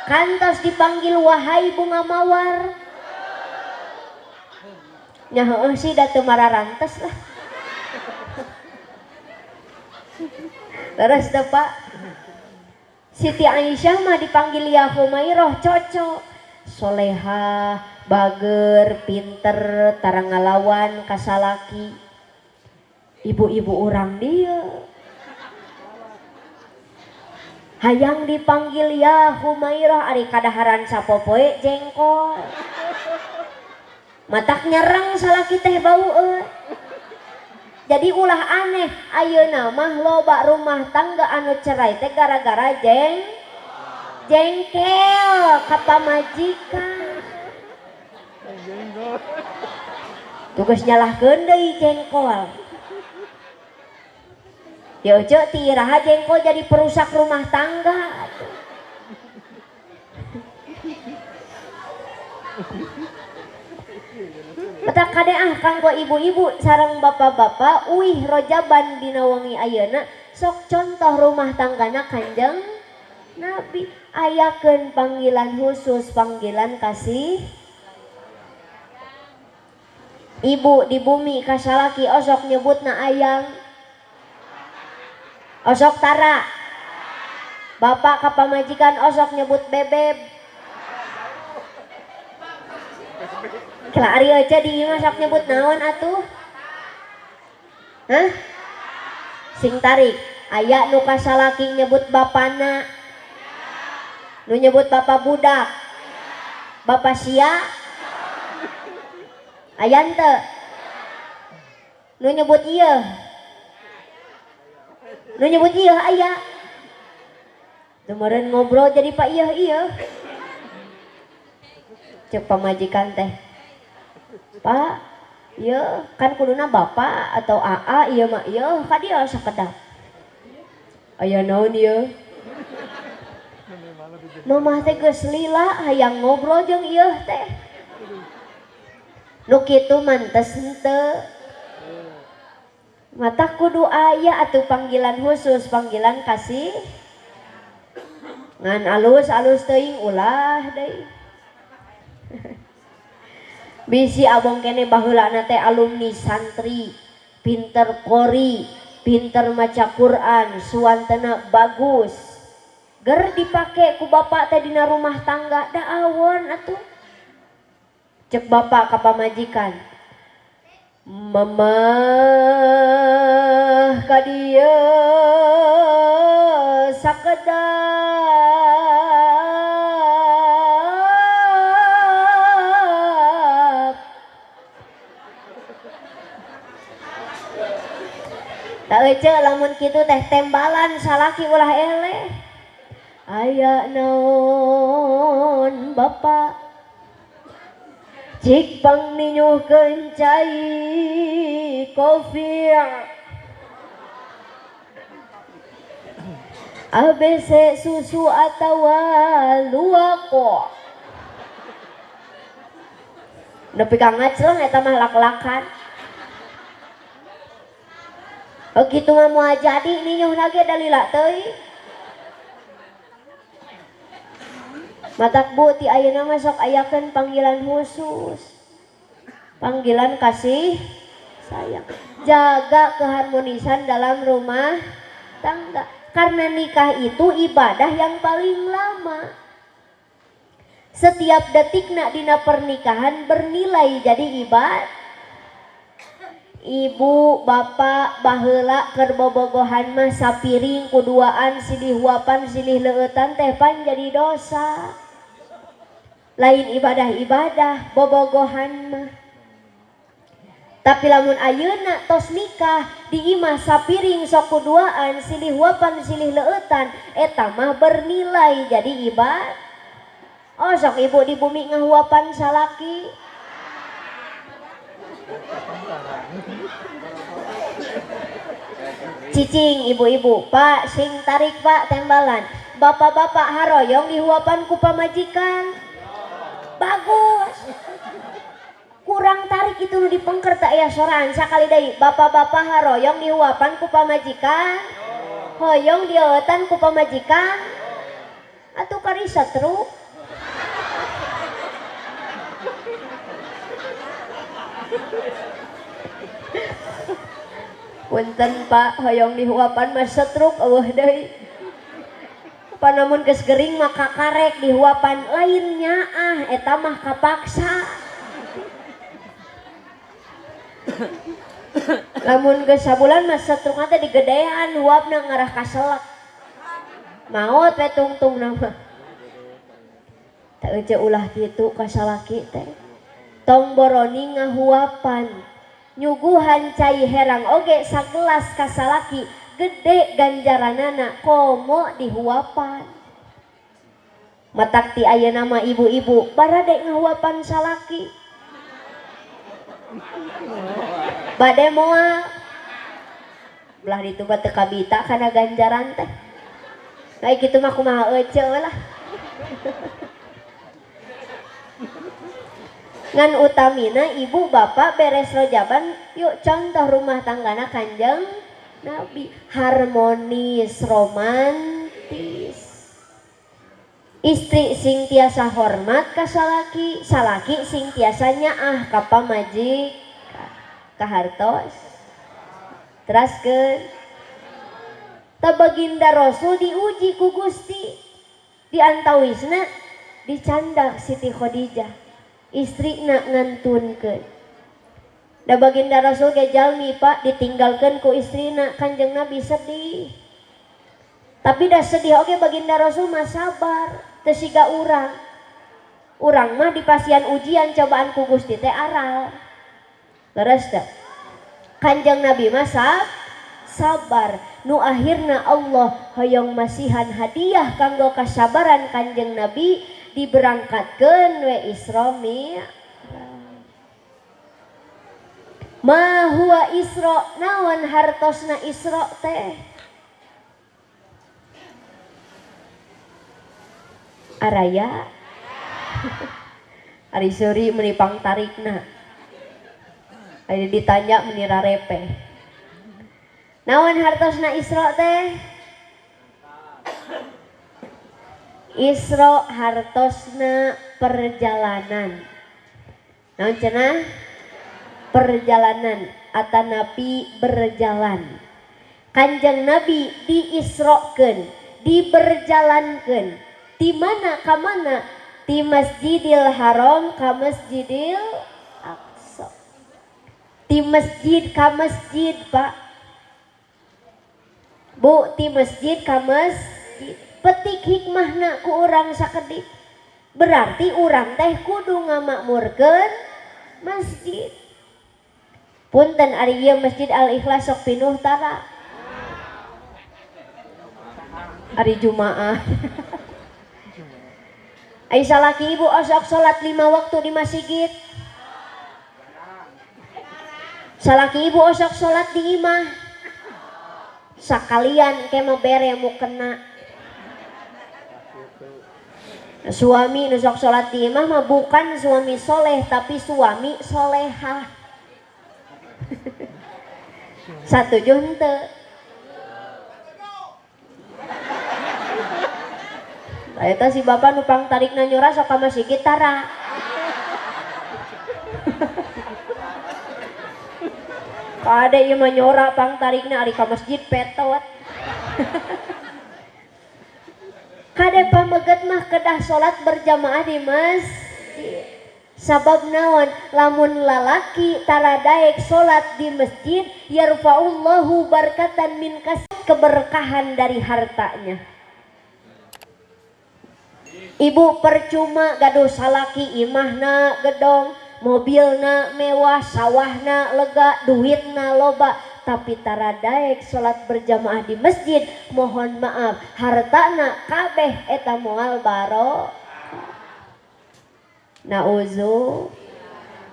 Kantos dipanggil wahai bunga mawar. Nya heueuh sih da teu mararantes lah. Terus teh Pak, Siti Aisyah mah dipanggil ya Humairah cocok. Solehah, bager, pinter, tara ngalawan ka salaki. Ibu-ibu urang dieu hayang dipanggil ya Humairah ari kadaharan sapopoe jengkol. Matak nyerang salaki teh bau euy. Jadi ulah aneh ayeuna mah loba rumah tangga anu cerai teh gara-gara jengkel ka pamajikan. Tugas nyalahkeun deui jengkol. Ya euceu ti iraha jengkol jadi perusak rumah tangga. Mata kade ah kanggo ibu-ibu sareng bapak-bapak uih rojaban dina wengi ayeuna sok contoh rumah tanggana Kanjeng Nabi, ayakeun panggilan khusus, panggilan kasih. Ibu di bumi ka salaki osok nyebutna ayang, osok tara. Bapak ka pamajikan osok nyebut bebeb. Kela ari aja di imah sok nyebut naon atuh? Hah? Sing tarik. Aya nu kasalaki nyebut bapana. Nu nyebut bapak budak. Bapak sia. Aya henteu? Nu nyebut ieu. Nu nyebut ieu aya. Kemarin ngobrol jadi pak iya iya. Cek pamajikan teh. Pak, iya kan kuduna bapak atau AA iya mah iya ka dia sakedap. Aya naon ieu? Mamah teh geus lila hayang ngobrol jeung ieu teh. Nu kitu mantes henteu. Mata kudu aya atuh panggilan khusus, panggilan kasih. Ngan alus-alus teuing ulah deui. Bisi abong kene baheulana teh alumni santri, pinter qori, pinter maca Quran, suantena bagus. Ger dipake ku bapak teh dina rumah tangga da awon atuh. Cek bapak ka pamajikan. Mamah ka dieu sakedap. Tak ece lamun kitu teh tembalan salaki ulah eleh. Aya naon bapak cik pang ninyuhkeun cai kopi ABC susu atawa luako. Nepi ka ngacleng eta mah lak-lakan. Oh kitu mah moal jadi ninyuhna ge dalila teuing. Matak bu ti ayeuna mah sok ayakeun panggilan khusus. Panggilan kasih sayang. Jaga keharmonisan dalam rumah tangga. Karena nikah itu ibadah yang paling lama. Setiap detik nak dina pernikahan bernilai jadi ibadah. Ibu, bapak, baheula keur bobogohan mah sapiring kuduaan silih huapan silih leueutan teh pan jadi dosa. Lain ibadah-ibadah bobogohan mah. Tapi lamun ayeuna tos nikah di imah sapiring sok kuduaan silih huapan silih leueutan eta mah bernilai jadi ibadah. Oh sok ibu di bumi ngahuapan salaki. Cicing ibu-ibu, pak sing tarik pak tembalan. Bapak-bapak haroyong dihuapan ku pamajikan. Bagus. Kurang tarik itu nu dipengker tak ya soraan sakali deui. Bapak-bapak haroyong dihuapan ku pamajikan. Hoyong dieueutan ku pamajikan. Atuh kari setruk. Punten pak hoyong dihuapan mah setruk eueuh deui. Panamun geus gering mah kakarek dihuapan lain nyaah eta mah kapaksa. Lamun geus sabulan mah setrukna teh digedean huapna ngarah ka selek. Maot we tungtungna mah. Teu euceu ulah kitu ka salaki teh. Tong boroni ngahuapan. Nyuguhan cai herang oge sagelas ka salaki gede ganjaranana komo dihuapan. Matak ti ayeuna mah ibu-ibu barade ngahuapan salaki. Bade moal. Belah ditu mah teu kabita kana ganjaran teh. Kayak kitu mah kumaha ece lah. Ngan utamina ibu bapak beres rojaban yuk contoh rumah tanggana Kanjeng Nabi harmonis romantis. Istri sing tiasa hormat ka salaki, salaki sing tiasa nyaah ka pamajikan kahartos. Teraskeun. Ta baginda Rasul diuji ku Gusti. Di antawisna dicandak Siti Khadijah, istrina ngantunkeun. Da baginda Rasul ge jalmi Pak ditinggalkeun ku istrina, Kanjeng Nabi sedih. Tapi da sedih oge baginda Rasul mah sabar, teu siga urang. Urang mah dipasian ujian cobaan ku Gusti teh aral. Leres teu? Kanjeng Nabi mah sabar. Nu akhirna Allah hoyong masihan hadiah kanggo kasabaran Kanjeng Nabi diberangkatkeun we Isra Mi'raj. Ma huwa Isra, naon hartosna Isra teh? Araya. Ari seuri meuni pangtarikna. Ari ditanya meuni rarepe. Naon hartosna Isra teh? Isra hartosna perjalanan. Naon cenah? Perjalanan atanapi berjalan. Kanjeng Nabi diisrokeun, diberjalankeun. Di mana ka mana? Di Masjidil Haram ka Masjidil Aqsa. Di masjid ka masjid, Pak. Bu, di masjid ka masjid. Petik hikmahna ku urang sakedik. Berarti urang teh kudu ngamakmurkeun masjid. Punten ari ieu Masjid Al-Ikhlas sok pinuh tara. Ari Jumaah. Ai salaki ibu osok salat 5 waktu di masjid. Salaki ibu osok salat di imah. Sakalian ke mah bere mu kena. Suami nu sok salat di imah mah bukan suami soleh tapi suami solehah. Satuju henteu? Eta si bapak nu pangtarikna nyora sok ka masjid tara. Kade ieu mah nyora pangtarikna ari ka masjid petot. Kade pameget mah kedah salat berjamaah di masjid. Sabab naon lamun lalaki tara daek salat di masjid yarfa'ullahu barkatan min kas, keberkahan dari hartanya. Ibu percuma gaduh salaki imahna gedong, mobilna mewah, sawahna lega, duitna loba, tapi tara daek salat berjamaah di masjid, mohon maaf hartana kabeh eta moal barokah. Nauzu.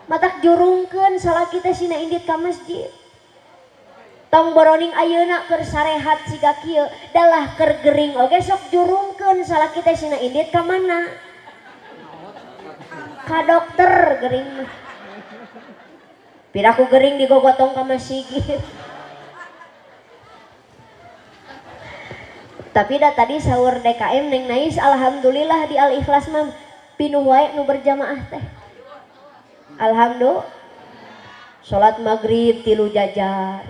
Matak jurungkeun salaki teh sina indit ka masjid. Tong boroning ayeuna keur sarehat siga kieu, dalah keur gering oge sok jurungkeun salaki teh sina indit ka mana? Ka dokter gering mah. Piraku gering digogotong ka masjid. Tapi da tadi sahur DKM Neng Nais alhamdulillah di Al Ikhlas mah pinuh wae nu berjamaah teh. Alhamdulillah. Salat maghrib 3 jajar.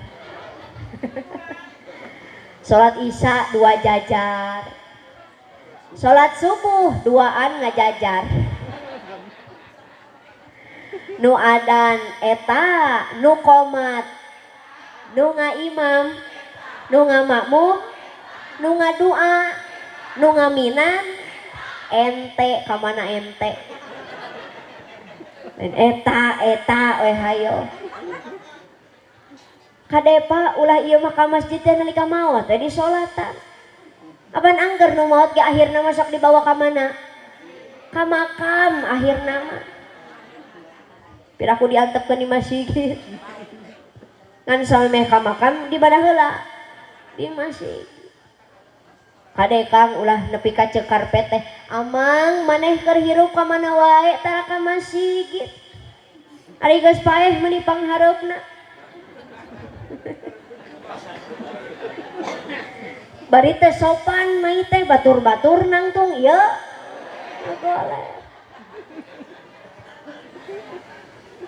Salat isya 2 jajar. Salat subuh 2an ngajajar. Nu adan eta, nu qomat, nu ngaimam, nu ngamakmum, nu ngadua, nu ngaminan, ente ka mana ente? Eta eta we hayo. Kadepa ulah ieu mah ka masjid teh nalika maot teh di salatan. Apan angger nu maot ge akhirna mah sok dibawa ka mana? Ka makam akhirna mah. Piraku diantepkeun di masjid. Ngan samemeh ka makam di mana heula? Di masjid. Kade Kang ulah nepi ka ceuk karpet teh, amang maneh keur hirup ka mana wae tara ka masjid. Ari geus paeh meuni panghareupna. Bari teh sopan mai teh batur-batur nangtung ieu. Ngagoleh.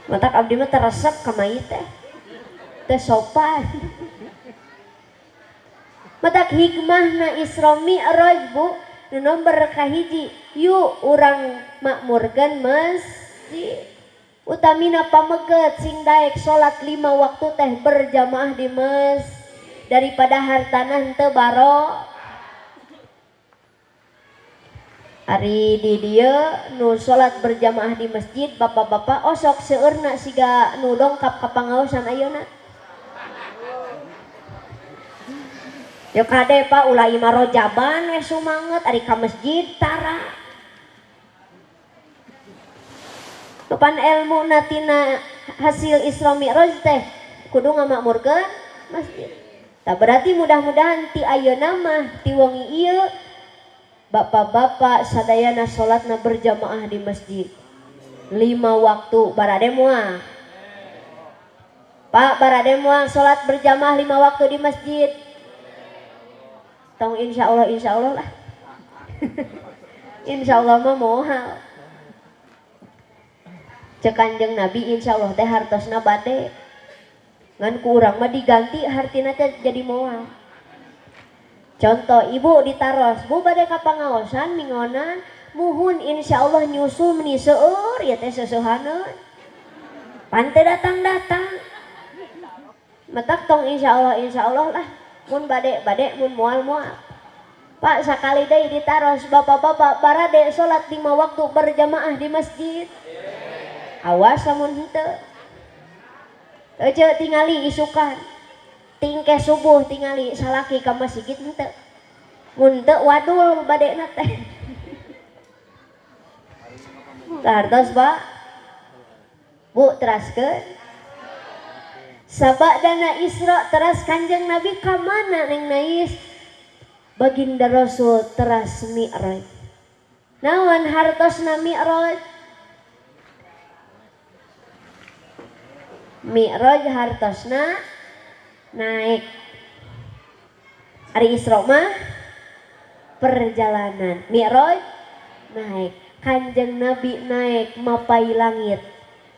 Matak abdi mah teresep ka mai teh. Teh sopan. Matak hikmahna Isra Mi'raj bu nu nomor kahiji yuk urang makmurkeun masjid. Utamina pameget sing daek salat 5 waktu teh berjamaah di masjid daripada hartana henteu barokah. Ari di dieu nu salat berjamaah di masjid bapak-bapak osok seueurna siga nu dongkap ka pangaosan ayeuna. Ya kade Pak ulah imah rojaban we sumanget ari ka masjid tara. Kapan ilmu tina hasil Isra Mi'raj teh kudu ngamakmurkeun masjid. Tah berarti mudah-mudahan ti ayeuna mah ti wengi ieu bapak-bapak sadayana salatna berjamaah di masjid 5 waktu barade moal. Pak barade moal salat berjamaah 5 waktu di masjid. Tong insyaallah lah. Insyaallah mah moal. Cek Kanjeng Nabi insyaallah teh hartosna bade. Ngan ku urang mah diganti hartina teh jadi moal. Contoh ibu ditaros, bu bade ka pangaosan mingonan, muhun insyaallah nyusul meni seueur ya teh seusehaneun. Pan teu datang-datang. Matak tong insyaallah lah. Mun bade bade mun moal moal. Pak sakali deui ditaros bapak-bapak barade salat 5 waktu berjamaah di masjid. Awas lamun henteu. Ece tingali isukan. Tingkeh subuh tingali salaki ka masjid henteu. Mun teu wadul badena teh. Hartos Pak. Bu teraskeun. Sabadana Isra teras Kanjeng Nabi ka mana Neng Nais? Baginda Rasul teras Mi'raj. Naon hartosna Mi'raj? Mi'raj hartosna naik. Ari Isra mah perjalanan, Mi'raj naik. Kanjeng Nabi naik mapai langit,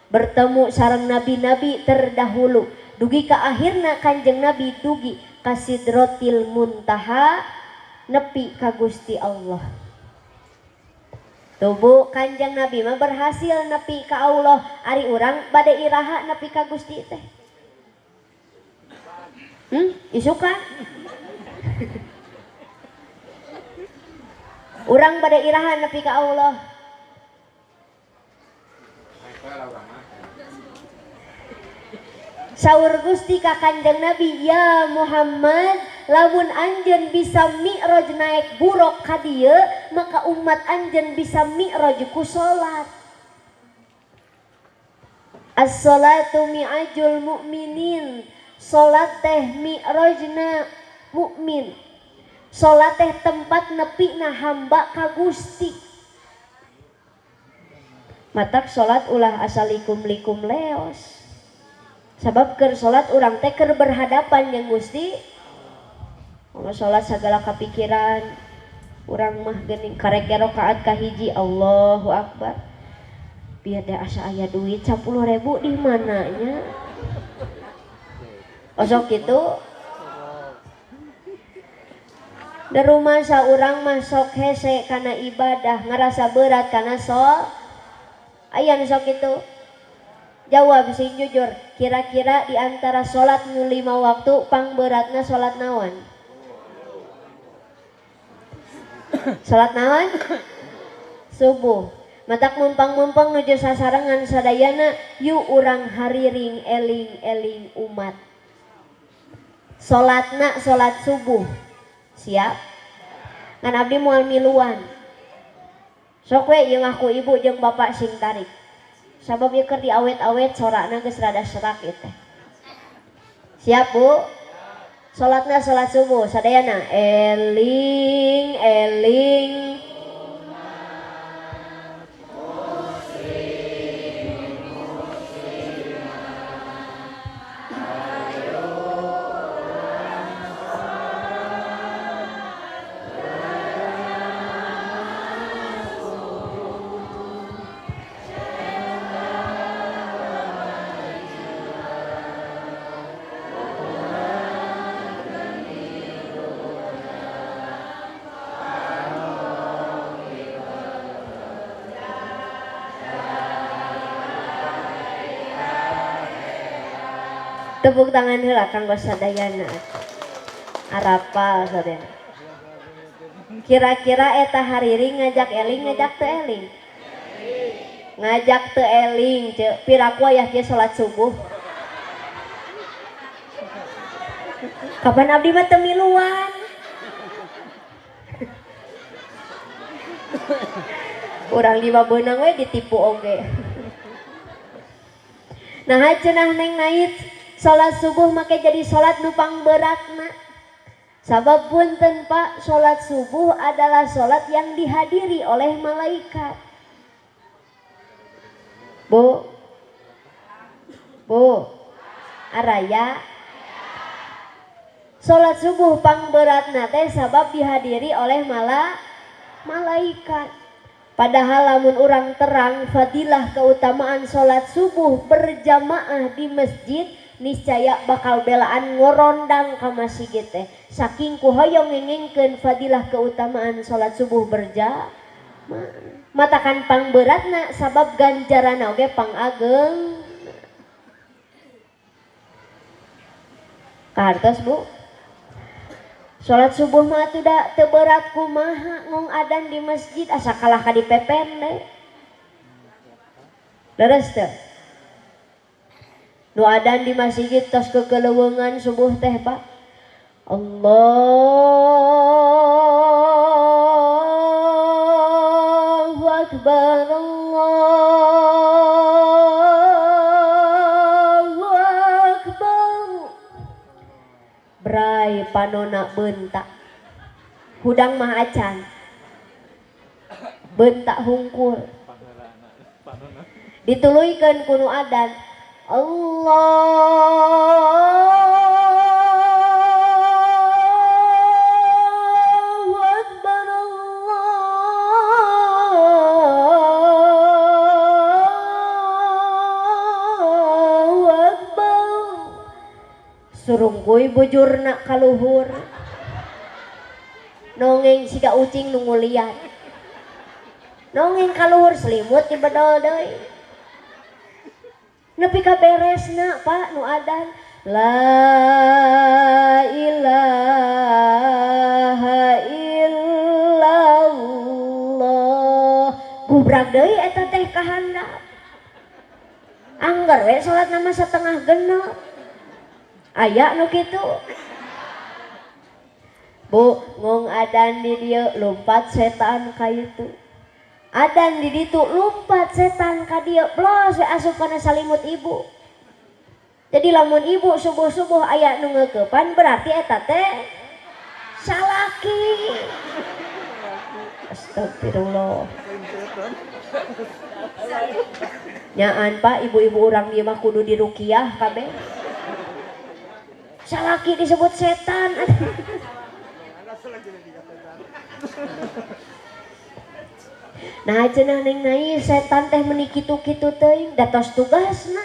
bertemu sareng nabi-nabi terdahulu. Dugi ka akhirna Kanjeng Nabi dugi ka Sidratil Muntaha nepi ka Gusti Allah. Tuh bu, Kanjeng Nabi mah berhasil nepi ka Allah. Ari urang bade iraha nepi ka Gusti teh. Isukan. Urang bade iraha nepi ka Allah. Saur Gusti ka Kanjeng Nabi, ya Muhammad, lamun anjeun bisa mi'raj naik buruk ka dieu, maka umat anjeun bisa mi'raj ku salat. As-salatu mi'ajul mu'minin. Salat teh mi'rajna mukmin. Salat teh tempat nepina hamba ka Gusti. Matak salat ulah asalikum-likum leos. Sabab keur salat urang teh keur berhadapan jeung Gusti. Mun salat sagala kapikiran urang mah geuning karek rakaat kahiji Allahu Akbar. Biar teh asa aya duit 10.000 di mananya. Osok kitu. Da rumah saurang mah sok hese kana ibadah, ngarasa berat kana sol. Aya nu sok kitu. Jawab sing jujur, kira-kira di antara salat nu 5 waktu pang beratna salat naon? Salat naon? Subuh. Matak mumpang-mumpang nuju sasarengan sadayana, yuk urang hariring eling-eling umat. Salatna salat subuh. Siap? Ngan abdi moal miluan. Sok we ieu mah ku ibu jeung bapak sing tarik. Sabab ieu keur diawet-awet sorakna geus rada serak ieu teh. Siap Bu? Salatna salat subuh sadayana eling eling Tepuk tangan heula kanggo sadayana. Arapal sadayana. Kira-kira eta hariring ngajak eling ngajak teu eling? Ngajak teu eling ceu. Piraku aya kieu salat subuh. Kapan abdi mah teu miluan. Urang di beunang we ditipu oge. Nah cenah Neng Nait salat subuh make jadi salat nu pangberatna. Sabab punten Pak, salat subuh adalah salat yang dihadiri oleh malaikat. Bu. Bu. Araya. Salat subuh pangberatna teh sabab dihadiri oleh malaikat. Padahal lamun urang terang fadilah keutamaan salat subuh berjamaah di masjid, niscaya bakal belaan ngorondang ka masjid teh. Saking ku hoyong ngengengkeun fadilah keutamaan salat subuh berjamaah. Matakan pangberatna sabab ganjaranna oge pangageng. Kahartos Bu? Salat subuh mah atuh da teu berat kumaha ngong adan di masjid asa kalah ka dipepen deui. Leres teu? Nu adan di masjid tos kekeleuweungan subuh teh Pak. Allahu akbar, Allahu akbar. Brai panona bentak. Hudang mah acan. Bentak hungkul. Dituluykeun ku nu adan. Allahu akbar, Allahu akbar. Surungkuy bujurna kaluhur. Nongeng siga ucing nu nguliat. Nongeng kaluhur selimut dibedol deui. Nepi ka beresna Pak nu adan la ilaha illallah. Gubrak deui eta teh ka handap. Angger we salat nama setengah genep. Aya nu kitu. Bu, ngong adan di dieu lompat setan ka itu. Adan di ditu lompat setan ka dieu, blos we asup kana salimut ibu. Jadi lamun ibu subuh-subuh aya nu ngeukepan berarti eta teh salaki. Astagfirullah. Nyaan Pak, ibu-ibu urang dieu mah kudu diruqyah kabeh. Salaki disebut setan. Nah cenah Neng Nai setan teh meuni kitu-kitu teuing da tos tugasna.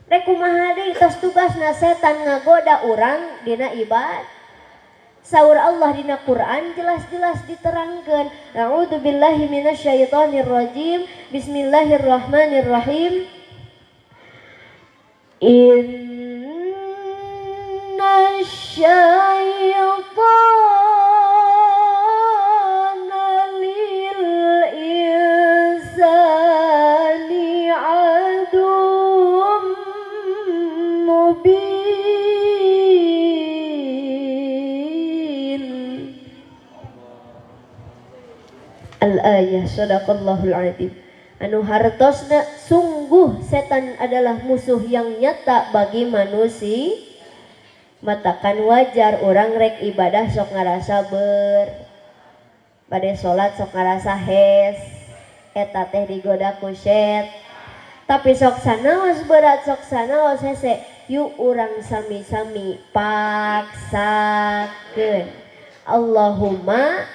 Rek kumaha deui tos tugasna setan ngagoda urang dina ibad. Saur Allah dina Quran jelas-jelas diterangkeun. A'udzubillahi minasyaitonirrajim. Bismillahirrahmanirrahim. Inna syaitana lil insani aduwwum mubin. Al-ayah, sadaqallahul azim. Anu hartosna sungguh setan adalah musuh yang nyata bagi manusia. Matakan wajar orang rek ibadah sok ngarasa ber, bade salat sok ngarasa hes, eta teh digoda ku set. Tapi sok sanaos berat sok sanaos hese, yuk urang sami-sami paksakeun. Allahumma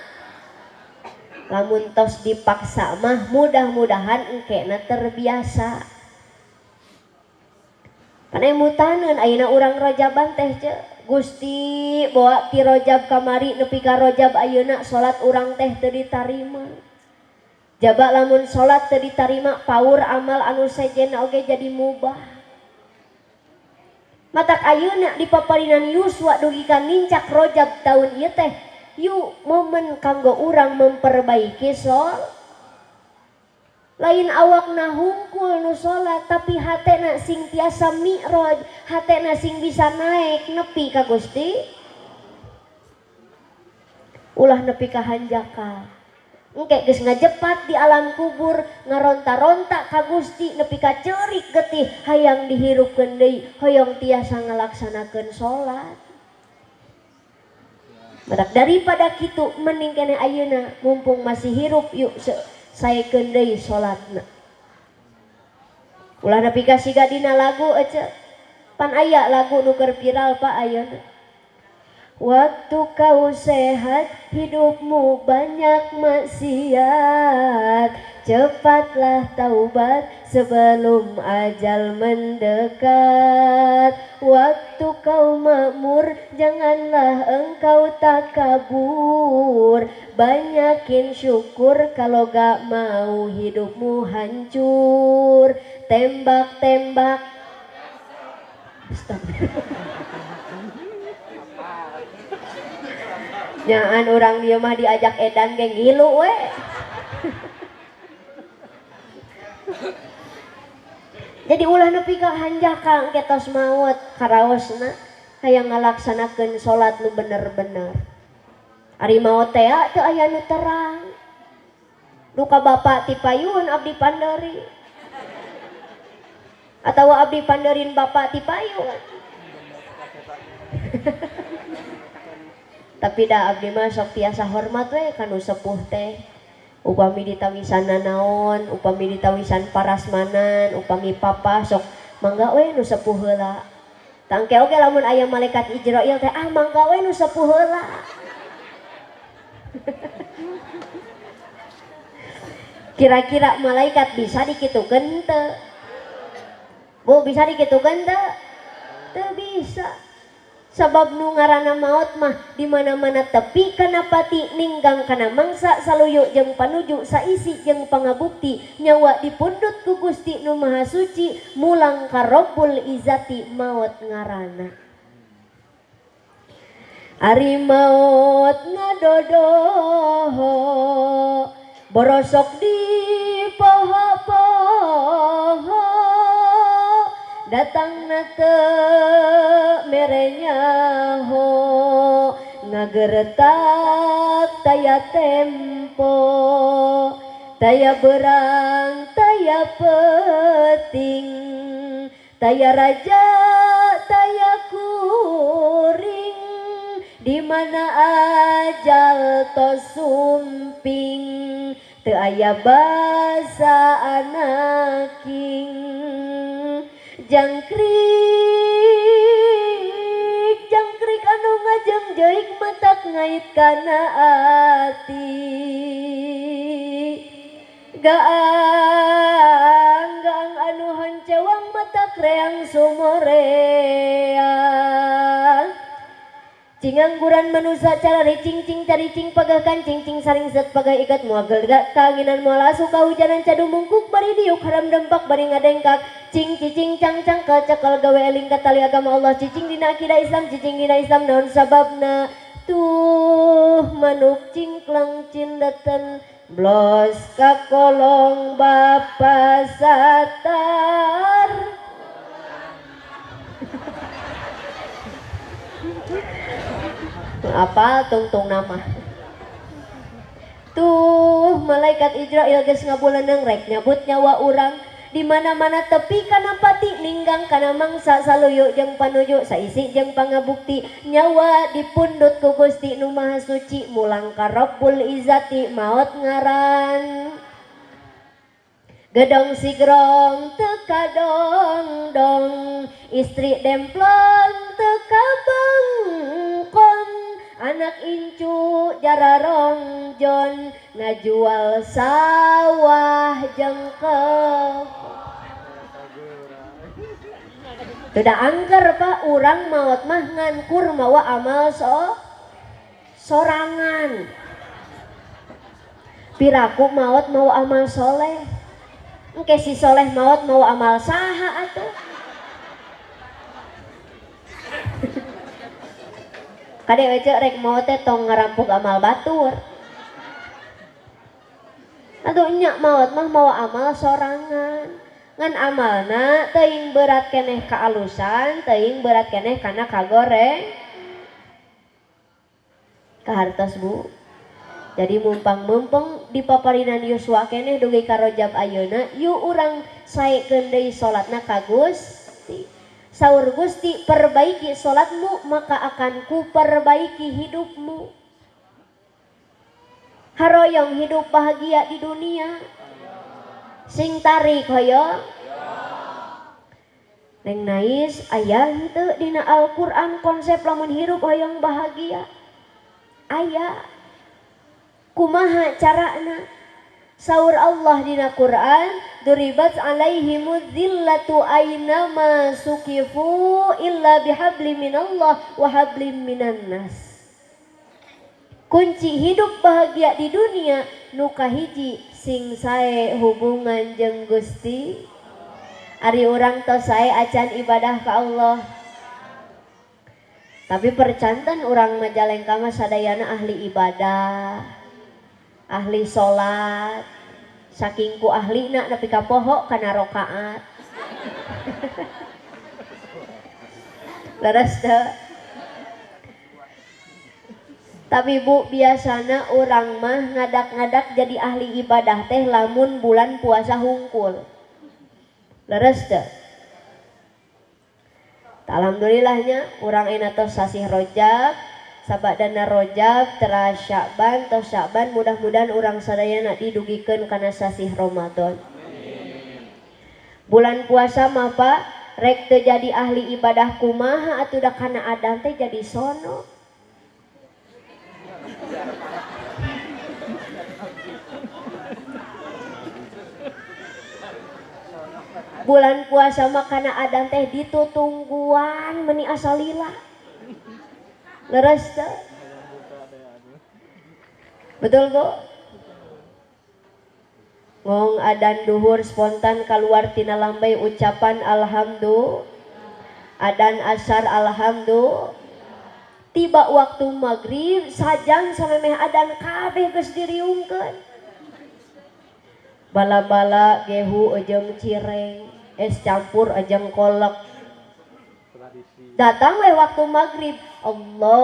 lamun tos dipaksa mah mudah-mudahan engkena terbiasa. Panemutaneun ayeuna urang rojaban teh ce Gusti bawa ti rojab kamari nepi ka rojab ayeuna salat urang teh teu ditarima. Jaba lamun salat teu ditarima paur amal anu sejenna oge jadi mubah. Matak ayeuna di paparinan yuswa dugi ka nincak Rojab taun ieu teh yuk momen kanggo urang memperbaiki sol. Lain awakna hungkul nu salat tapi hatena sing tiasa mi'raj, hatena sing bisa naik nepi ka Gusti. Ulah nepi ka hanjakal. Engke geus ngajepat di alam kubur ngaronta-ronta ka Gusti nepi ka ceurik getih hayang dihirupkeun deui, hoyong tiasa ngalaksanakeun salat. Matak daripada kitu mending keneh ayeuna mumpung masih hirup yuk saekeun deui salatna. Ulah nepi ka siga dina lagu ece. Pan aya lagu nu keur viral Pak ayeuna. Waktu kau sehat hidupmu banyak maksiat, cepatlah taubat sebelum ajal mendekat. Waktu kau makmur janganlah engkau takabur, banyakin syukur kalau gak mau hidupmu hancur. Tembak-tembak. Astagfirullah. Nyaan orang dia mah diajak edan ge ngilu we. Jadi ulah nepi ka hanjakal engke tos maot karaosna hayang ngalaksanakeun salat nu bener-bener. Ari maot teh teu aya nu terang. Duka bapak ti payun abdi panderi. Atawa abdi panderin bapak ti payun. Tapi dah abdi mah sok tiasa hormat we ka nu sepuh teh. Upami ditawisan nanaon, upami ditawisan parasmanan, upami papa sok mangga we nu sepuh heula. Tangke oge lamun aya malaikat Ijrail teh ah mangga we nu sepuh heula. Kira-kira malaikat bisa dikitukeun teu? Bu bisa dikitukeun teu? Teu bisa. Sabab nu ngaranna maot mah di mana-mana tepi kana pati ninggang kana mangsa saluyu jeung panuju saisi jeung pangabukti nyawa dipundhut ku Gusti nu Maha Suci mulang ka Rabbul Izzati maot ngaranna. Ari maot ngadodoho borosok di poho-poho datangna teu mere nyaho ngageretak taya tempo taya berang taya peting taya raja taya kuring di mana ajal tos sumping teu aya basa anaking. Jangkrik jangkrik anu ngajengjeik matak ngait kana ati. Gaang gaang anu hancewang matak reang sumoreang. Cingangguran manusia carari cing-cing caricing pagah kancing cing saring set pagah ikat mual gelegak kanginan mual asuh kahujanan cadu mungkuk bari diuk haram dempak bari ngadengkak cing cicing cang cangkel cekel gawe eling katali agama Allah cicing dina akidah Islam cicing dina Islam naon sababna tuh manuk cingklang cindeten blos ka kolong bapa satar. Apa tungtung nama tuh malaikat Ijrail geus ngabuleuneng rek nyabut nyawa urang di mana-mana tepi kana pati ninggang kana mangsa saluyu jeung panuju saisi jeung pangabukti nyawa dipundhut ku Gusti nu Maha Suci mulang ka Rabbul Izzati maot ngaran. Gedong sigrong teu kadongdong istri demplon teu kabangkon anak incu jararongjon ngajual sawah jeung kebon. Teu da angker Pak urang maot mah ngankur mawa amal sorangan. Piraku maot mawa amal soleh. Engke si soleh maot mawa amal saha atuh. Kade we ceu rek maot teh tong ngarampok amal batur. Atuh nya maot mah mawa amal sorangan. Ngan amalna teuing berat keneh kaalusan, teuing berat keneh kana kagoreng. Kahartos Bu. Jadi mumpang-mumpung di paparinan yuswa keneh dugi ka Rajab ayeuna, yuk urang saekeun deui salatna ka Gusti. Saur Gusti, perbaiki salatmu maka akan ku perbaiki hidupmu. Haroyong hidup bahagia di dunia. Sing tarik hoyong. Neng Nais aya henteu dina Al-Qur'an konsep lamun hirup hoyong bahagia. Aya. Kumaha carana? Saur Allah dina Quran, duribat alaihimuz zillatu ainama sukifu illa bihablim minallah wa hablim minan nas. Kunci hidup bahagia di dunia nu kahiji sing sae hubungan jeung Gusti. Ari urang tos sae acan ibadah ka Allah. Tapi percanten urang Majalengka mah sadayana ahli ibadah, ahli salat, saking ku ahlina nepi ka poho kana rakaat. Leres teu? Tapi Bu, biasana urang mah ngadak-ngadak jadi ahli ibadah teh lamun bulan puasa hungkul. Leres teu? Alhamdulillahnya urang enak tos sasih Rajab, sabadana Rajab teras Sya'ban, tos Sya'ban mudah-mudahan urang sadayana didugikeun kana sasih Ramadan. Bulan puasa mah Pak, rek teu jadi ahli ibadah kumaha atuh da kana adan teh jadi sono. Bulan puasa mah kana adan teh ditutungguan meni asa lila. Leres teu? Betul Bu? Ngong adan duhur spontan keluar tina lambai ucapan alhamdulillah. Adan asar alhamdulillah. Tiba waktu maghrib sajam samemeh adan kabeh geus diriungkeun. Bala-bala gehu ejeng cireng, es campur ejeng kolak. Datang we waktu maghrib, Allah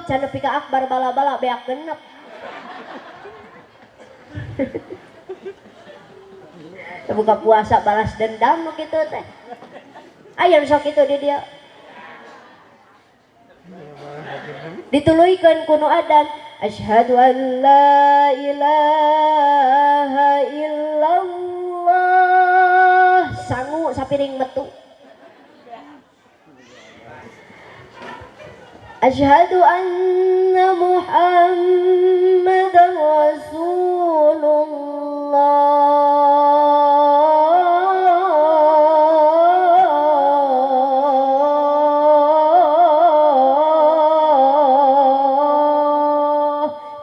can nepi ka akbar bala-bala beak genep. Buka puasa balas dendam nu kitu teh. Aya nu sok kitu di dieu. Dituluykeun ku nu adan, asyhadu an la ilaha illallah. Sangu sapiring metu. Asyhadu anna Muhammadan Rasulullah.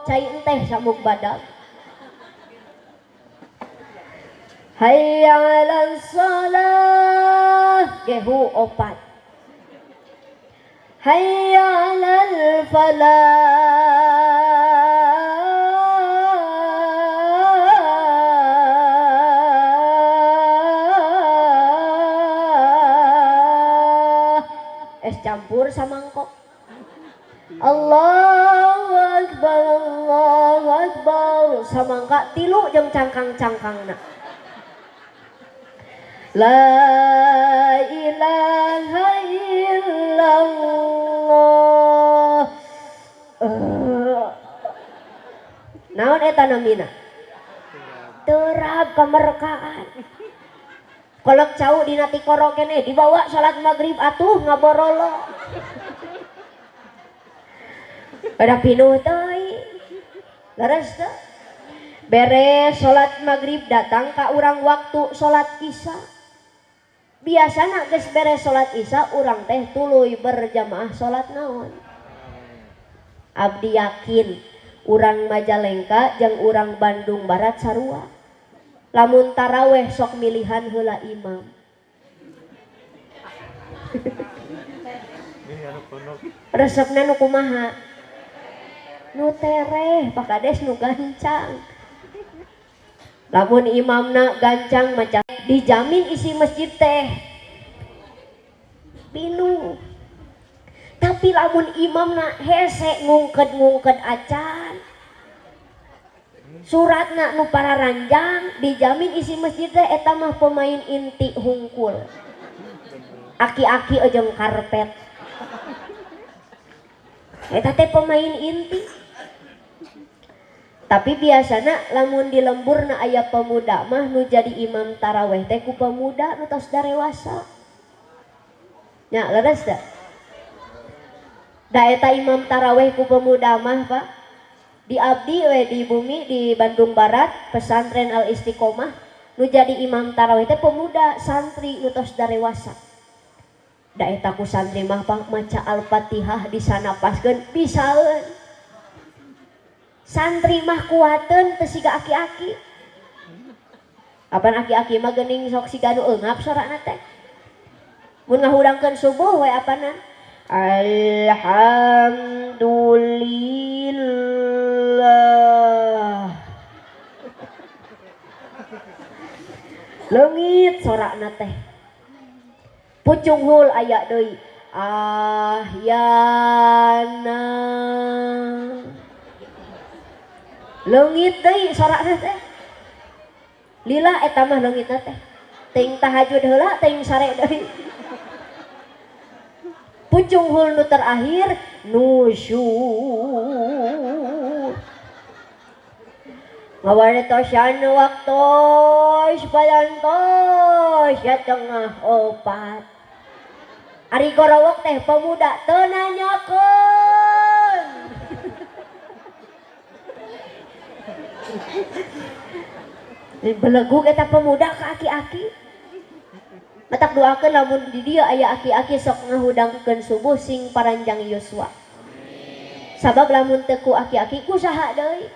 Cai enteh samuk badak. Hayya 'alas shalah gehu opat. Hayya 'alal falah es campur samangkok. Allahu akbar Allahu akbar samangka tilu jeung cangkang-cangkangna. La ilaha illallah. Naon eta namina? Terap kamerkaan. Kolok cau dina tikoro keneh dibawa salat maghrib atuh ngaborolo. Ada pinuh teuing. Leres teu? Beres salat maghrib datang ka urang waktu salat isya. Biasana geus beres salat isya urang teh tuluy berjamaah salat naon. Abdi yakin urang Majalengka jeung urang Bandung Barat sarua. Lamun taraweh sok milihan heula imam. Resepna nu kumaha? Nu tereh, Pak Kades nu gancang. Lamun imamna gancang maca dijamin isi masjid teh pinuh. Tapi lamun imamna hese ngungked-ngungked acan, suratna nu pararanjang dijamin isi masjid teh eta mah pemain inti hungkul. Aki-aki jeung karpet. Eta teh pemain inti. Tapi biasana lamun di lemburna aya pemuda mah nu jadi imam taraweh teh ku pemuda nu tos darewasa. Nya leres teh? Da eta imam taraweh ku pemuda mah Pak. Di abdi we di bumi di Bandung Barat pesantren Al Istiqomah nu jadi imam taraweh teh pemuda santri nu tos darewasa. Da eta ku santri mah Pak maca Al-Fatihah disanapaskeun bisaeun. Santri mah kuateun teu siga aki-aki. Apan aki-aki mah geuning sok siga nu eungap sorana teh. Mun ngahudangkeun subuh we apanan? Alhamdulillah. Leungit sorana teh. Pucunghul aya deui. Ahyana. Leungit deui sorana teh. Lila eta mah leungitna teh. Teuing tahajud heula teuing sare deui. Pucunghul nu terakhir nusyur. Ngawartosan waktos palantos ya tengah opat. Ari gorowok teh pemuda teu nanyakeun. Belegug eta pemuda ka aki-aki. Matak doakeun lamun di dieu aya aki-aki sok ngahudangkeun subuh sing paranjang yuswa. Sabab lamun teu ku aki-aki ku saha deui?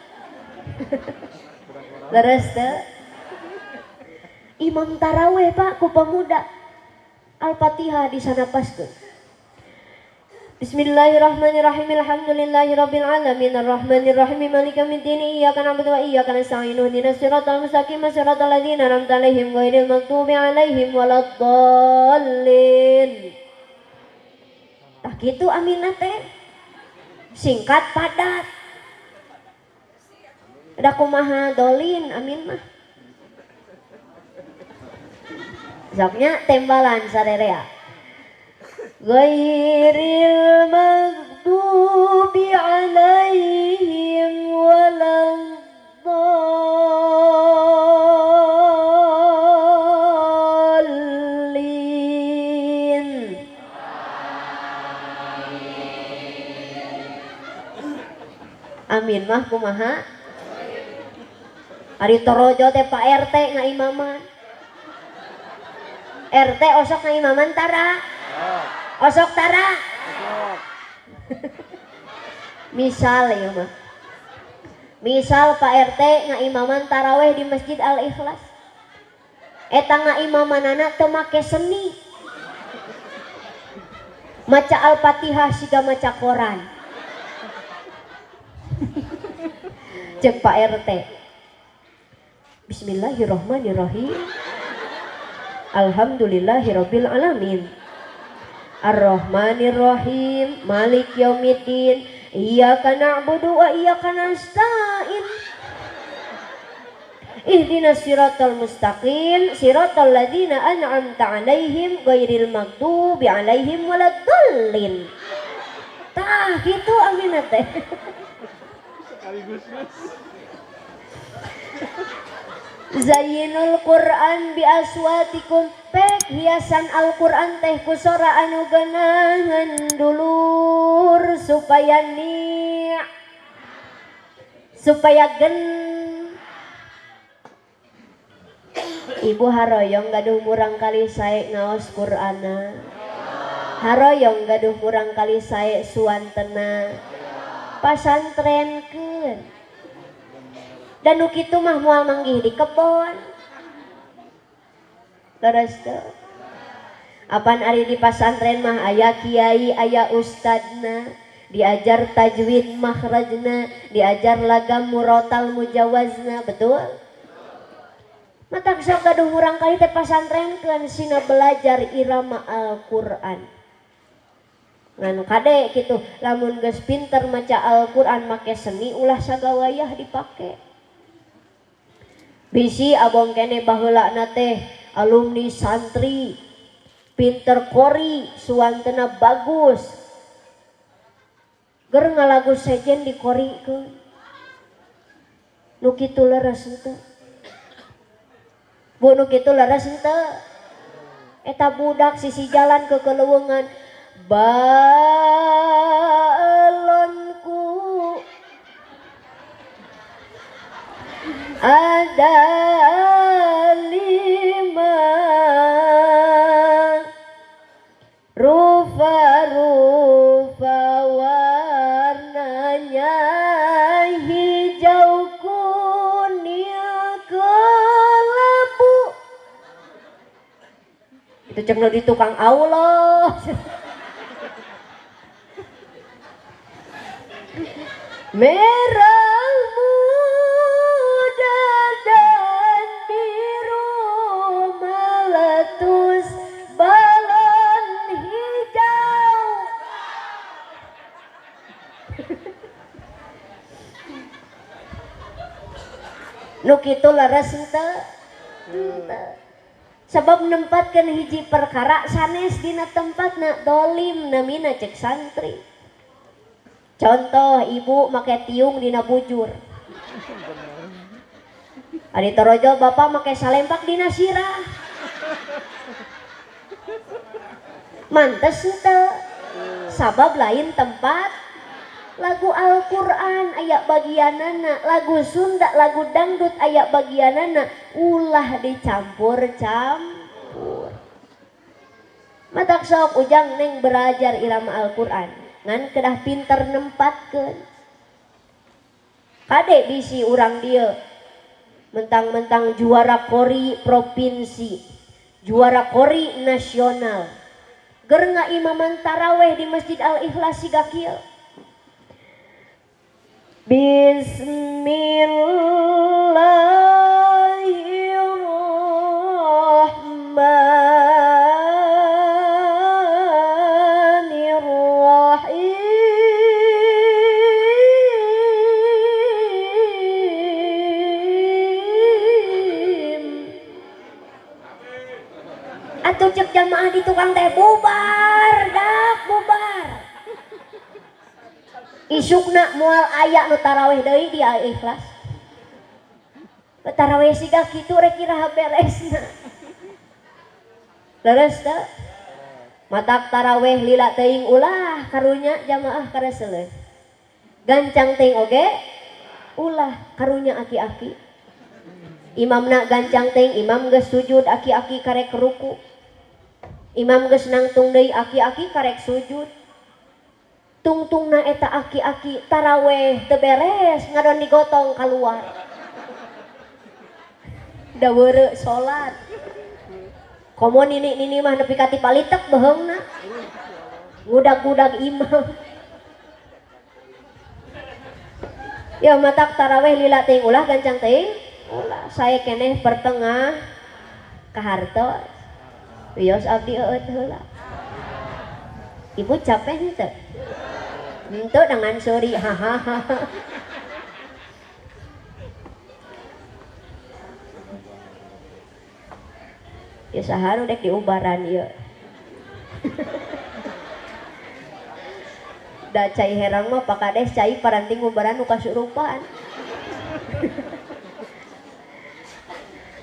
Leres teu? Imam taraweh Pak ku pemuda. Al-Fatihah disanapaskeun. Bismillahirrahmanirrahim. Alhamdulillahirabbil alamin arrahmanirrahim maliki yaumiddin iyyaka na'budu wa iyyaka nasta'in ihdinas siratal mustaqim siratal ladzina an'amta 'alaihim ghairil maghdubi 'alaihim waladdallin. Tah kitu aminna teh. Singkat padat. Da kumaha dolin amin mah. Soknya tembalan sarerea. Ghairil maghdubi 'alaihim waladdallin. Amin mah kumaha? Ari torojo teh Pak RT ngaimaman. RT osok ngaimaman tara. Osok tara. Misal ya mah. Misal Pak RT ngaimaman taraweh di Masjid Al Ikhlas. Eta ngaimamanana teu make seni. Maca Al-Fatihah siga maca koran. Cek Pak RT. Bismillahirrahmanirrahim. Alhamdulillahirabbil alamin. Ar-Rahmanir-Rahim, Malik Yaumiddin, iyyaka na'budu wa iyyaka nasta'in. Ihdinas siratal mustaqim, siratal ladzina an'amta 'alaihim ghairil maghdubi 'alaihim waladdallin. Tah kitu amin teh. Zayyinul Quran bi aswatikum, pek hiasan Al-Quran teh ku sora anu geunaheun dulur supaya ni supaya gen. Ibu haroyong gaduh murang kali sae ngaos Qur'ana, haroyong gaduh murang kali sae suantena pasantrenkeun. Dan nu kitu mah moal manggih di kebon. Leres teu? Apan ari di pasantren mah aya kiai, aya ustadna, diajar tajwid makhrajna, diajar lagam murotal mujawazna, betul? Matak sok gaduh urang kali teh pasantrenkeun sina belajar irama Al-Qur'an. Ngan kade kitu, lamun geus pinter maca Al-Qur'an make seni ulah sagawayah dipake. Bisi abong kene baheulana teh alumni santri, pinter kori, suantena bagus. Ger ngalagu sejen dikorikeun. Nu kitu leres henteu? Bu nu kitu leres henteu? Eta budak sisi jalan ke keleuweungan, balonku ada 5, rupa-rupa warnanya hijau kuning kelabu. Itu cek nu di tukang Allah. Merah muda dan biru meletus balon hijau. Nu kitu leres henteu? Henteu. Sebab nempatkeun hiji perkara sanes dina tempatna, dolim namina cek santri. Contoh ibu make tiung dina bujur. Ari torojo bapak make salempak dina sirah. Mantes henteu? Sabab lain tempat. Lagu Al-Qur'an aya bagianana, lagu Sunda, lagu dangdut aya bagianana, ulah dicampur-campur. Matak sok ujang neng belajar irama Al-Qur'an, ngan kedah pinter nempatkeun. Kade bisi urang dieu mentang-mentang juara kori provinsi, juara kori nasional. Ger ngaimaman taraweh di Masjid Al-Ikhlas siga kieu. Bismillahirrahmanirrahim. Atuh cek jamaah di tukang teh bubar, dak bubar. Isukna moal aya nu taraweh deui di Al-Ikhlas. Taraweh siga kitu rek iraha beresna. Leres teu? Matak taraweh lila teuing ulah karunya jamaah kareseleun. Gancang teuing oge ulah karunya aki-aki. Imamna gancang teuing, imam geus sujud aki-aki karek ruku. Imam geus nangtung deui aki-aki karek sujud. Tungtungna eta aki-aki taraweh teu beres ngadon digotong keluar. Da weureu salat. Komo nini-nini mah nepi ka tipalitek beheungna. Ngudag-ngudag imam. Ya matak taraweh lila teuing ulah gancang teuing ulah. Sae keneh pertengah kahartos. Wios abdi eueut heula. Ibu capek henteu? Henteu dengan suri hahaha. Ya saharu dek diubaran ieu. Da cai herang mah pakades cai paranting ubaran nu kasurupan.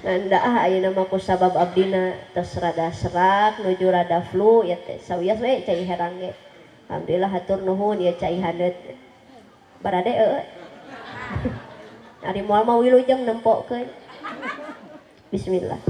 Ngan ah ayeuna mah ku sabab abdina tos rada serak nuju rada flu ya teh sawios we cai herang ge. Alhamdulillah hatur nuhun ya cai haneut. Barade eueuh. Ari moal mah wilujeng nempokeun. Bismillah.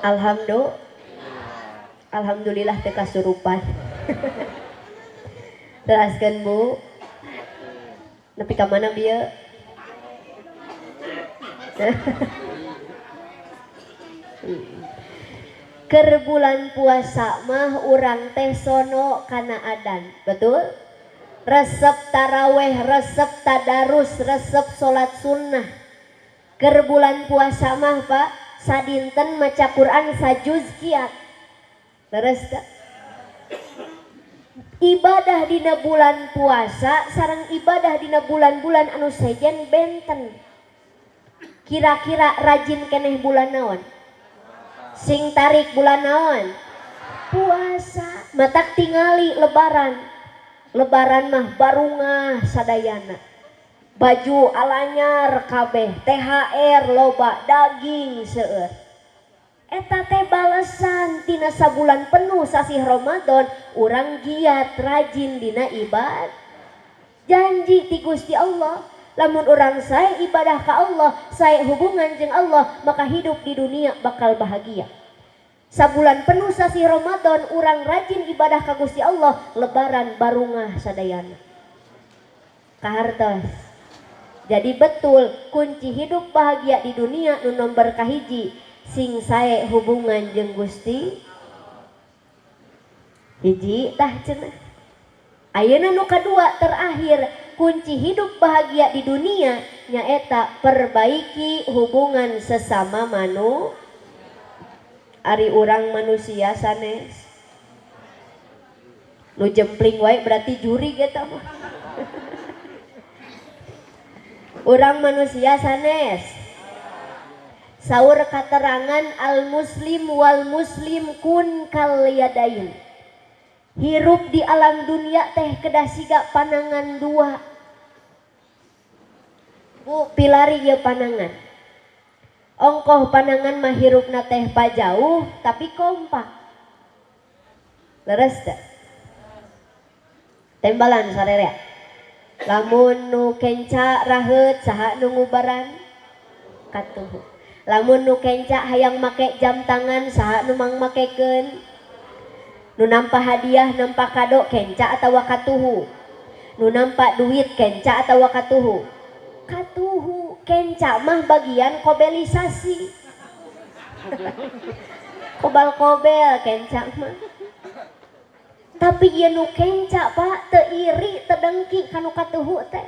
Alhamdulillah. Alhamdulillah teu kasurupan. Teraskeun Bu. Nepi ka mana bieu? Keur bulan puasa mah urang teh sono kana adan, betul? Resep taraweh, resep tadarus, resep salat sunnah. Keur bulan puasa mah Pak, sadinten maca Quran sajuz kiat. Leres teu? Ibadah dina bulan puasa sareng ibadah dina bulan-bulan anu sejen benten. Kira-kira rajin keneh bulan naon? Sing tarik bulan naon? Puasa. Matak tingali lebaran. Lebaran mah barungah sadayana. Baju alanyar kabeh, THR loba, daging seueur. Eta teh balesan tina sabulan penuh sasih Ramadan urang giat rajin dina ibadah. Janji ti Gusti Allah, lamun urang sae ibadah ka Allah, sae hubungan jeung Allah, maka hidup di dunia bakal bahagia. Sabulan penuh sasih Ramadan urang rajin ibadah ka Gusti Allah, lebaran barungah sadayana. Kahartos. Jadi betul kunci hidup bahagia di dunia nu nomor kahiji sing sae hubungan jeung Gusti. Hiji tah cenah. Ayeuna nu kadua terakhir kunci hidup bahagia di dunia nyaeta perbaiki hubungan sesama manu. Ari urang manusia sanes nu jempling wae berarti juri eta mah. Urang manusia sanes saur katerangan al muslim wal muslim kun kal yadain. Hirup di alam dunia teh kedah siga panangan dua. Bu pilari ieu panangan. Ongkoh panangan mah hirupna teh pajauh tapi kompak. Leres teu? Tembalan sarerea. Lamun nu kenca raheut saha nu ngubaran? Katuhu. Lamun nu kenca hayang make jam tangan saha nu mangmakekeun? Nu nampa hadiah nampa kado kenca atawa katuhu? Nu nampa duit kenca atawa katuhu? Katuhu. Kenca mah bagian kobelisasi. Kobal-kobel kenca mah. Tapi ieu nu kenca Pak teu iri teu dengki ka nu katuhu teh.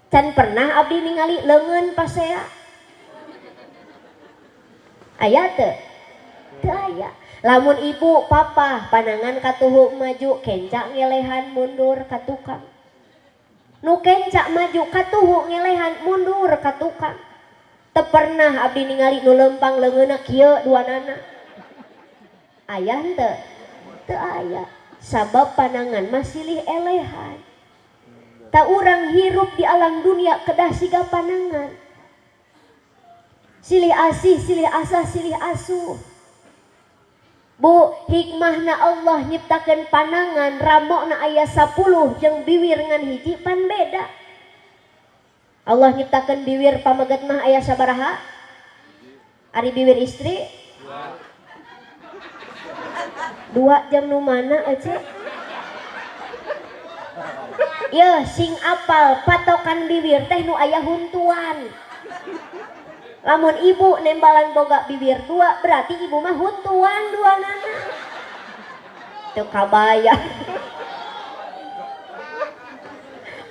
Can pernah abdi ningali leungeun pasea. Aya teu? Teu aya. Lamun ibu papa panangan katuhu maju kenca ngelehan mundur ka tukang. Nu kenca maju katuhu ngelehan mundur ka tukang. Teu pernah abdi ningali nu lempang leungeunna kieu duanana. Aya henteu? Teu aya. Sabab panangan mah silih elehan. Ta urang hirup di alam dunia kedah siga panangan. Silih asih, silih asah, silih asuh. Bu, hikmahna Allah nyiptakeun panangan ramokna aya 10 jeung biwir ngan hiji pan beda. Allah nyiptakeun biwir pameget mah aya sabaraha? Ari biwir istri? 2 jam nu mana ece? Yeuh sing apal patokan biwir teh nu aya huntuan. Lamun ibu nembalan boga bibir 2 berarti ibu mah huntuan dua nana. Teu kabayang.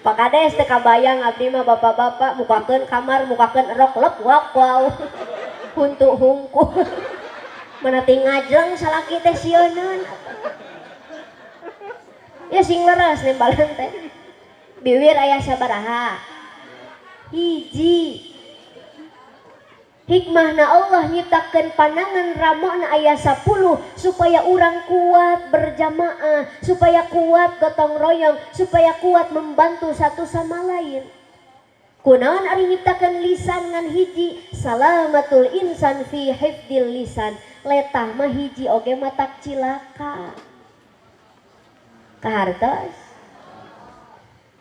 Pak Kades teu kabayang abdi mah bapak-bapak mukakeun kamar mukakeun rok lep wak wow. Huntu hungkul. Mana ti ngajleng salaki teh sieuneun. Ya sing leres nembalan teh. Biwir aya sabaraha? Hiji. Hikmahna Allah nyiptakeun panangan ramokna aya 10 supaya urang kuat berjamaah, supaya kuat gotong royong, supaya kuat membantu satu sama lain. Kunaon ari nyiptakeun lisan ngan hiji, salamatul insan fi hifdil lisan. Letah mah hiji oge matak cilaka. Kahartos.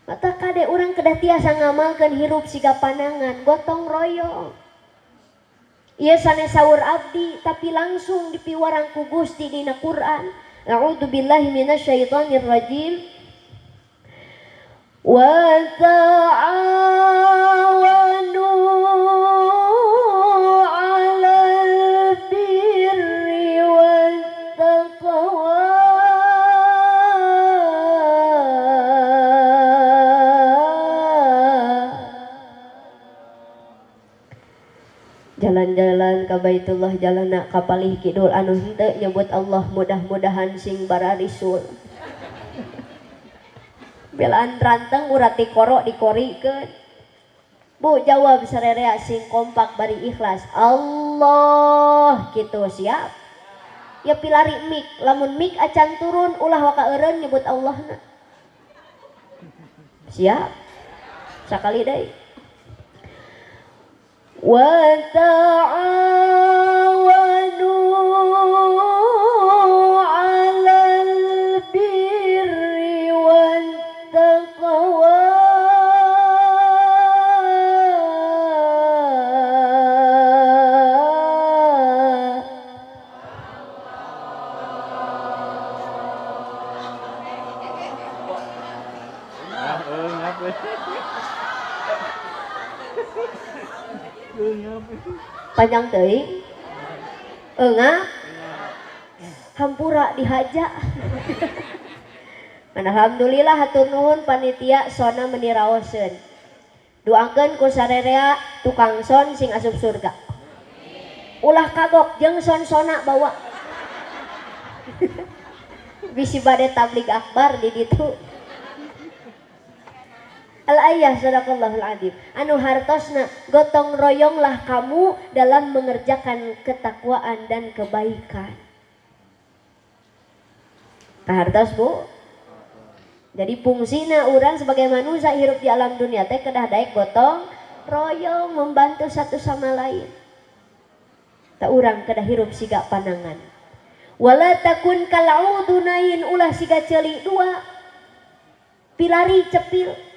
Mata kade urang kedah tiasa ngamalkeun hirup siga panangan gotong royong. Ieu sanes saur abdi tapi langsung dipiwarang ku Gusti dina Quran. A'udzu billahi minasyaitonir rajim. Wa ta'awanu 'alal birri wat taqwa. Jalan-jalan ka Baitullah jalana ka palih kidul anu henteu nyebut Allah mudah-mudahan sing bararisul. Belaan ranteng urat tikoro dikorikeun. Bu jawab sarerea sing kompak bari ikhlas. Allah kitu siap. Ya pilari mik, lamun mik acan turun ulah waka eureun nyebut Allahna. Siap. Sakali deui. Wa ta'awanu 'alal birri wat taqwa. Panjang teuing eungap hampura dihaja. Alhamdulillah hatur nuhun panitia sona meni raoseun. Doakeun ku sarerea tukang son sing asup surga. Ulah kagok jeung son-sona bawa. Bisi bade tablig akbar di ditu. Al-ayah sadaqallahul adzim. Anu hartosna gotong royonglah kamu dalam mengerjakan ketakwaan dan kebaikan. Kahartos bu. Jadi fungsina urang sebagai manusia hirup di alam dunia teh kedah daek gotong royong membantu satu sama lain. Tak urang kedah hirup siga panangan. Wala takun kal'udunain ulah siga ceuli dua. Pilari cepil.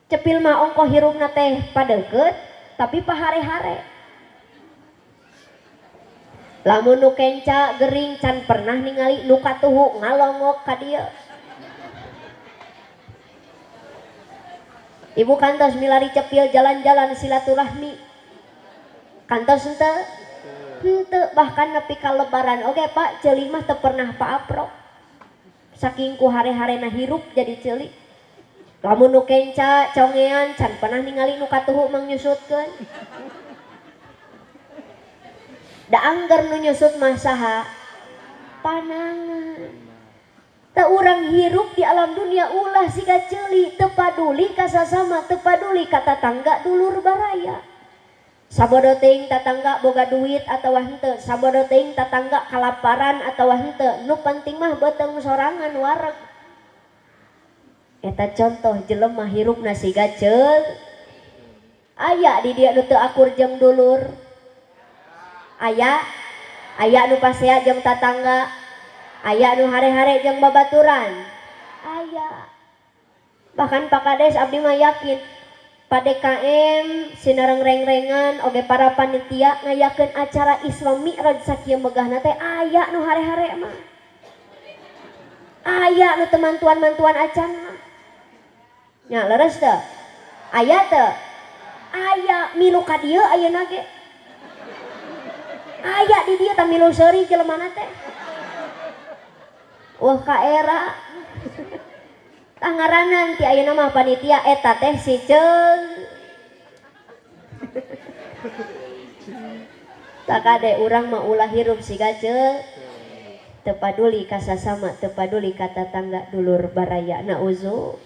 Cepil mah ongkoh hirupna teh padeukeut tapi pahare-hare. Lamun nu kenca gering can pernah ningali nu katuhu ngalongok ka dieu. Ibu kantos milari cepil jalan-jalan silaturahmi. Kantos henteu? Henteu, bahkan nepi ka lebaran oge Pak ceuli mah teu pernah paaprok. Saking ku hare-harena hirup jadi ceuli. Lamun nu kenca congean can pernah ningali nu katuhu mangnyusutkeun. Da angger nu nyusut mah saha? Panangan. Teu urang hirup di alam dunia ulah siga ceuli, teu paduli ka sasama, teu paduli ka tatangga dulur baraya. Sabodo teuing tatangga boga duit atawa henteu, sabodo teuing tatangga kalaparan atawa henteu, nu penting mah beuteung sorangan wareg. Eta contoh jelema hirupna siga ceul. Aya di dieu nu teu akur jeung dulur. Aya, aya nu pasea jeung tatangga. Aya nu hare-hare jeung babaturan. Aya. Bahkan Pak Kades abdi mah yakin Pak DKM sinareng reng-rengan oge para panitia ngayakeun acara Isra Mi'raj sakieu megahna teh aya nu hare-hare mah. Aya nu teu mantuan-mantuan acan mah. Nya leres teu? Aya teu? Aya milu ka dieu ayeuna ge. Aya di dieu tah milu seuri jelemana teh. Wah ka era. Tah ngaranan ti ayeuna mah panitia eta teh si Ceung. Tah kade urang mah ulah hirup siga ceul. Teu paduli ka sasama, teu paduli ka tatangga dulur baraya. Nauzu.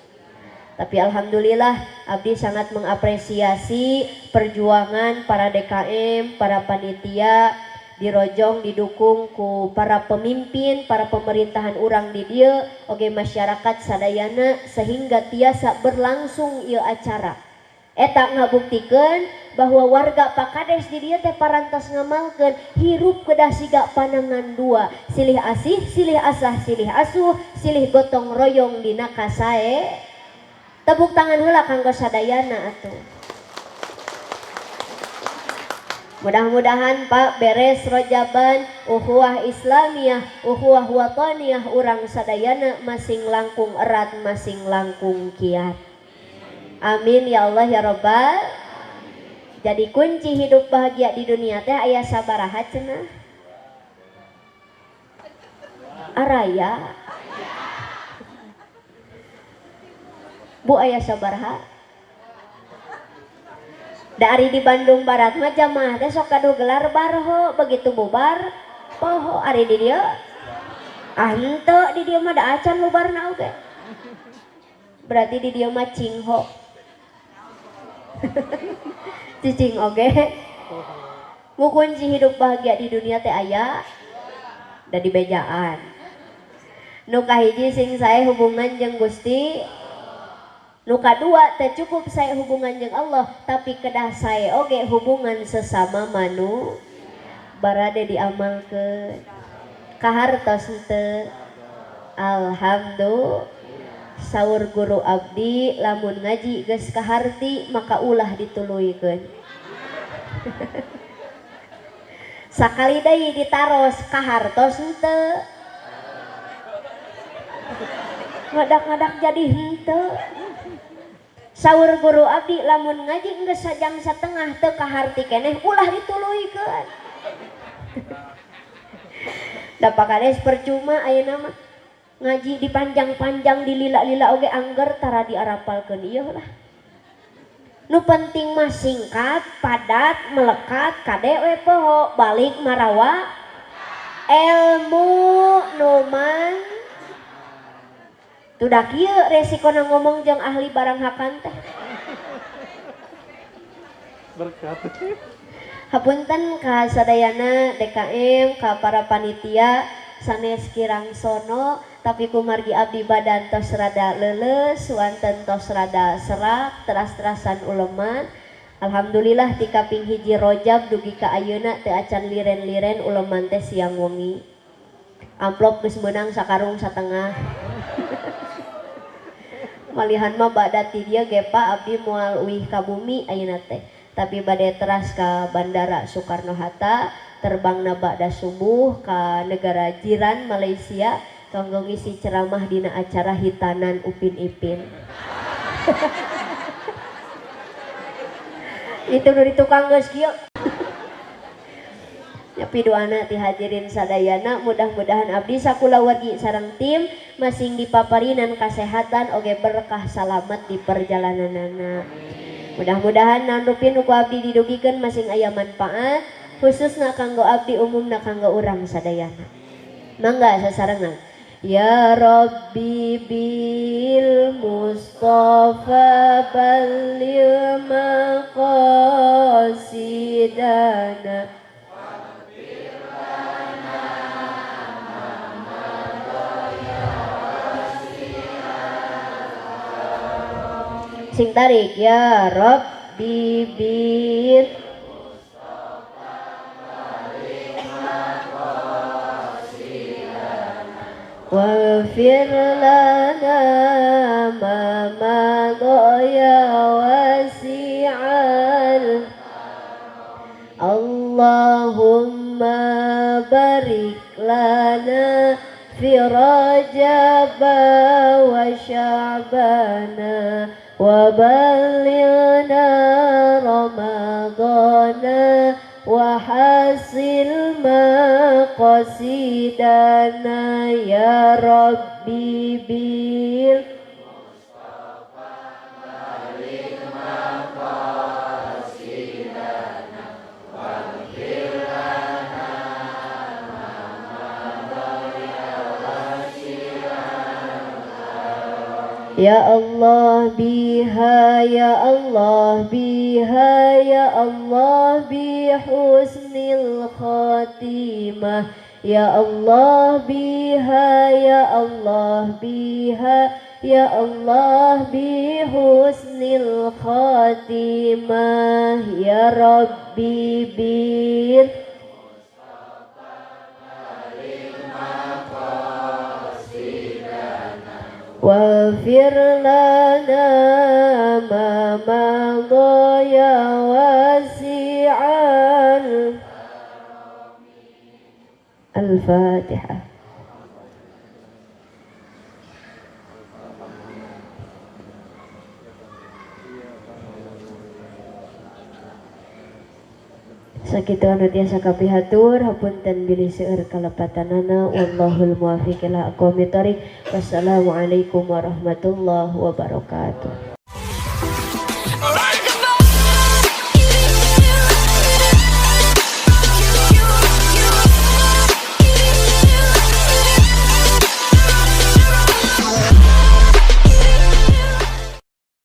Tapi alhamdulillah abdi sangat mengapresiasi perjuangan para DKM, para panitia dirojong didukung ku para pemimpin, para pemerintahan urang di dieu, oge masyarakat sadayana sehingga tiasa berlangsung ieu acara. Eta ngabuktikeun bahwa warga Pak Kades di dieu teh parantos ngamalkeun hirup kedah siga panangan dua, silih asih, silih asah, silih asuh, silih gotong royong dina kasae. Tepuk tangan heula kanggo sadayana atuh. Mudah-mudahan Pak beres rojaban ukhuwah Islamiyah, ukhuwah watoniyah urang sadayana masing langkung erat, masing langkung kiat. Amin ya Allah ya Rabbal. Jadi kunci hidup bahagia di dunia teh aya sabaraha cenah? Araya. Bu aya sabaraha? Dari di Bandung Barat mah jamaah teh sok kadu gelar barho, begitu bubar poho ari di dieu. Ah henteu di dieu mah da acan bubarna oge. Berarti di dieu mah cingho. Cicing oge. Bu kunci hidup bahagia di dunia teh aya da di bejaan. Nu kahiji sing sae hubungan jeung Gusti. Nu kadua teh cukup saya hubungan jeung Allah, tapi kedah sae oge hubungan sesama manu barade diamalkeun. Kahartos henteu? Alhamdulillah. Saur guru abdi lamun ngaji geus kaharti maka ulah dituluykeun. Sakali deui ditaros kahartos henteu? Ngadak-ngadak jadi henteu. Saur guru abdi lamun ngaji geus sajam satengah teu kaharti keneh ulah dituluykeun. Da pakades percuma ayeuna mah ngaji dipanjang-panjang dilila-lila oge angger tara diarapalkeun ieu lah. Nu penting mah singkat, padat, melekat, kade we poho, balik marawa ilmu nu man. Tuh kieu resikona ngomong jeung ahli barang hakan teh. Berkat. Hapunten ka sadayana DKM ka para panitia sanes kirangsono tapi kumargi abdi badan tos rada leuleus wanten tos rada serak teras-terasan uleman. Alhamdulillah ti kaping hiji Rojab dugi ka ayeuna teu acan liren-liren uleman teh siang wengi. Amplop geus meunang sakarung satengah. Malihan mah bada ti dieu ge Pak abdi moal uih ka bumi ayeuna teh. Tapi bade teras ka Bandara Soekarno Hatta, terbangna bada subuh ka negara jiran Malaysia kanggo ngisi ceramah dina acara hitanan Upin Ipin. Itu dari tukang geus kieu. Tapi doana ti hadirin sadayana mudah-mudahan abdi sakulawargi sareng tim masing dipaparinan kasehatan oge berkah salamet di perjalananana. Mudah-mudahan naon rupi nu ku abdi didugikeun masing aya manfaat khususna kanggo abdi umumna kanggo urang sadayana. Mangga sasarengan. Ya Rabbi bil Mustafa balligh maqasidana. Sing tarik ya Rabbi bil waghfir lana ma madha ya wasi'al. Allahumma barik lana fi Rajab wa Sya'bana wa ballighna Ramadana wa hasil maqasidana ya Rabbi bil Mustafa baligh maqasidana waghfir lana ma madha ya wasi'al. Ya Allah biha ya Allah biha ya Allah bi husnil khatimah. Ya Allah biha ya Allah biha ya Allah bi husnil khatimah. Ya Rabbi bil Mustafa baligh maqasidana Waghfir lana ma madha ya wasi'al. Al-Fatihah. Sakitu anu tiasa kapihatur, hapunten bilih seueur kalepatanana, wallahul muwaffiq ila aqwamit thoriq. Wassalamualaikum warahmatullahi wabarakatuh.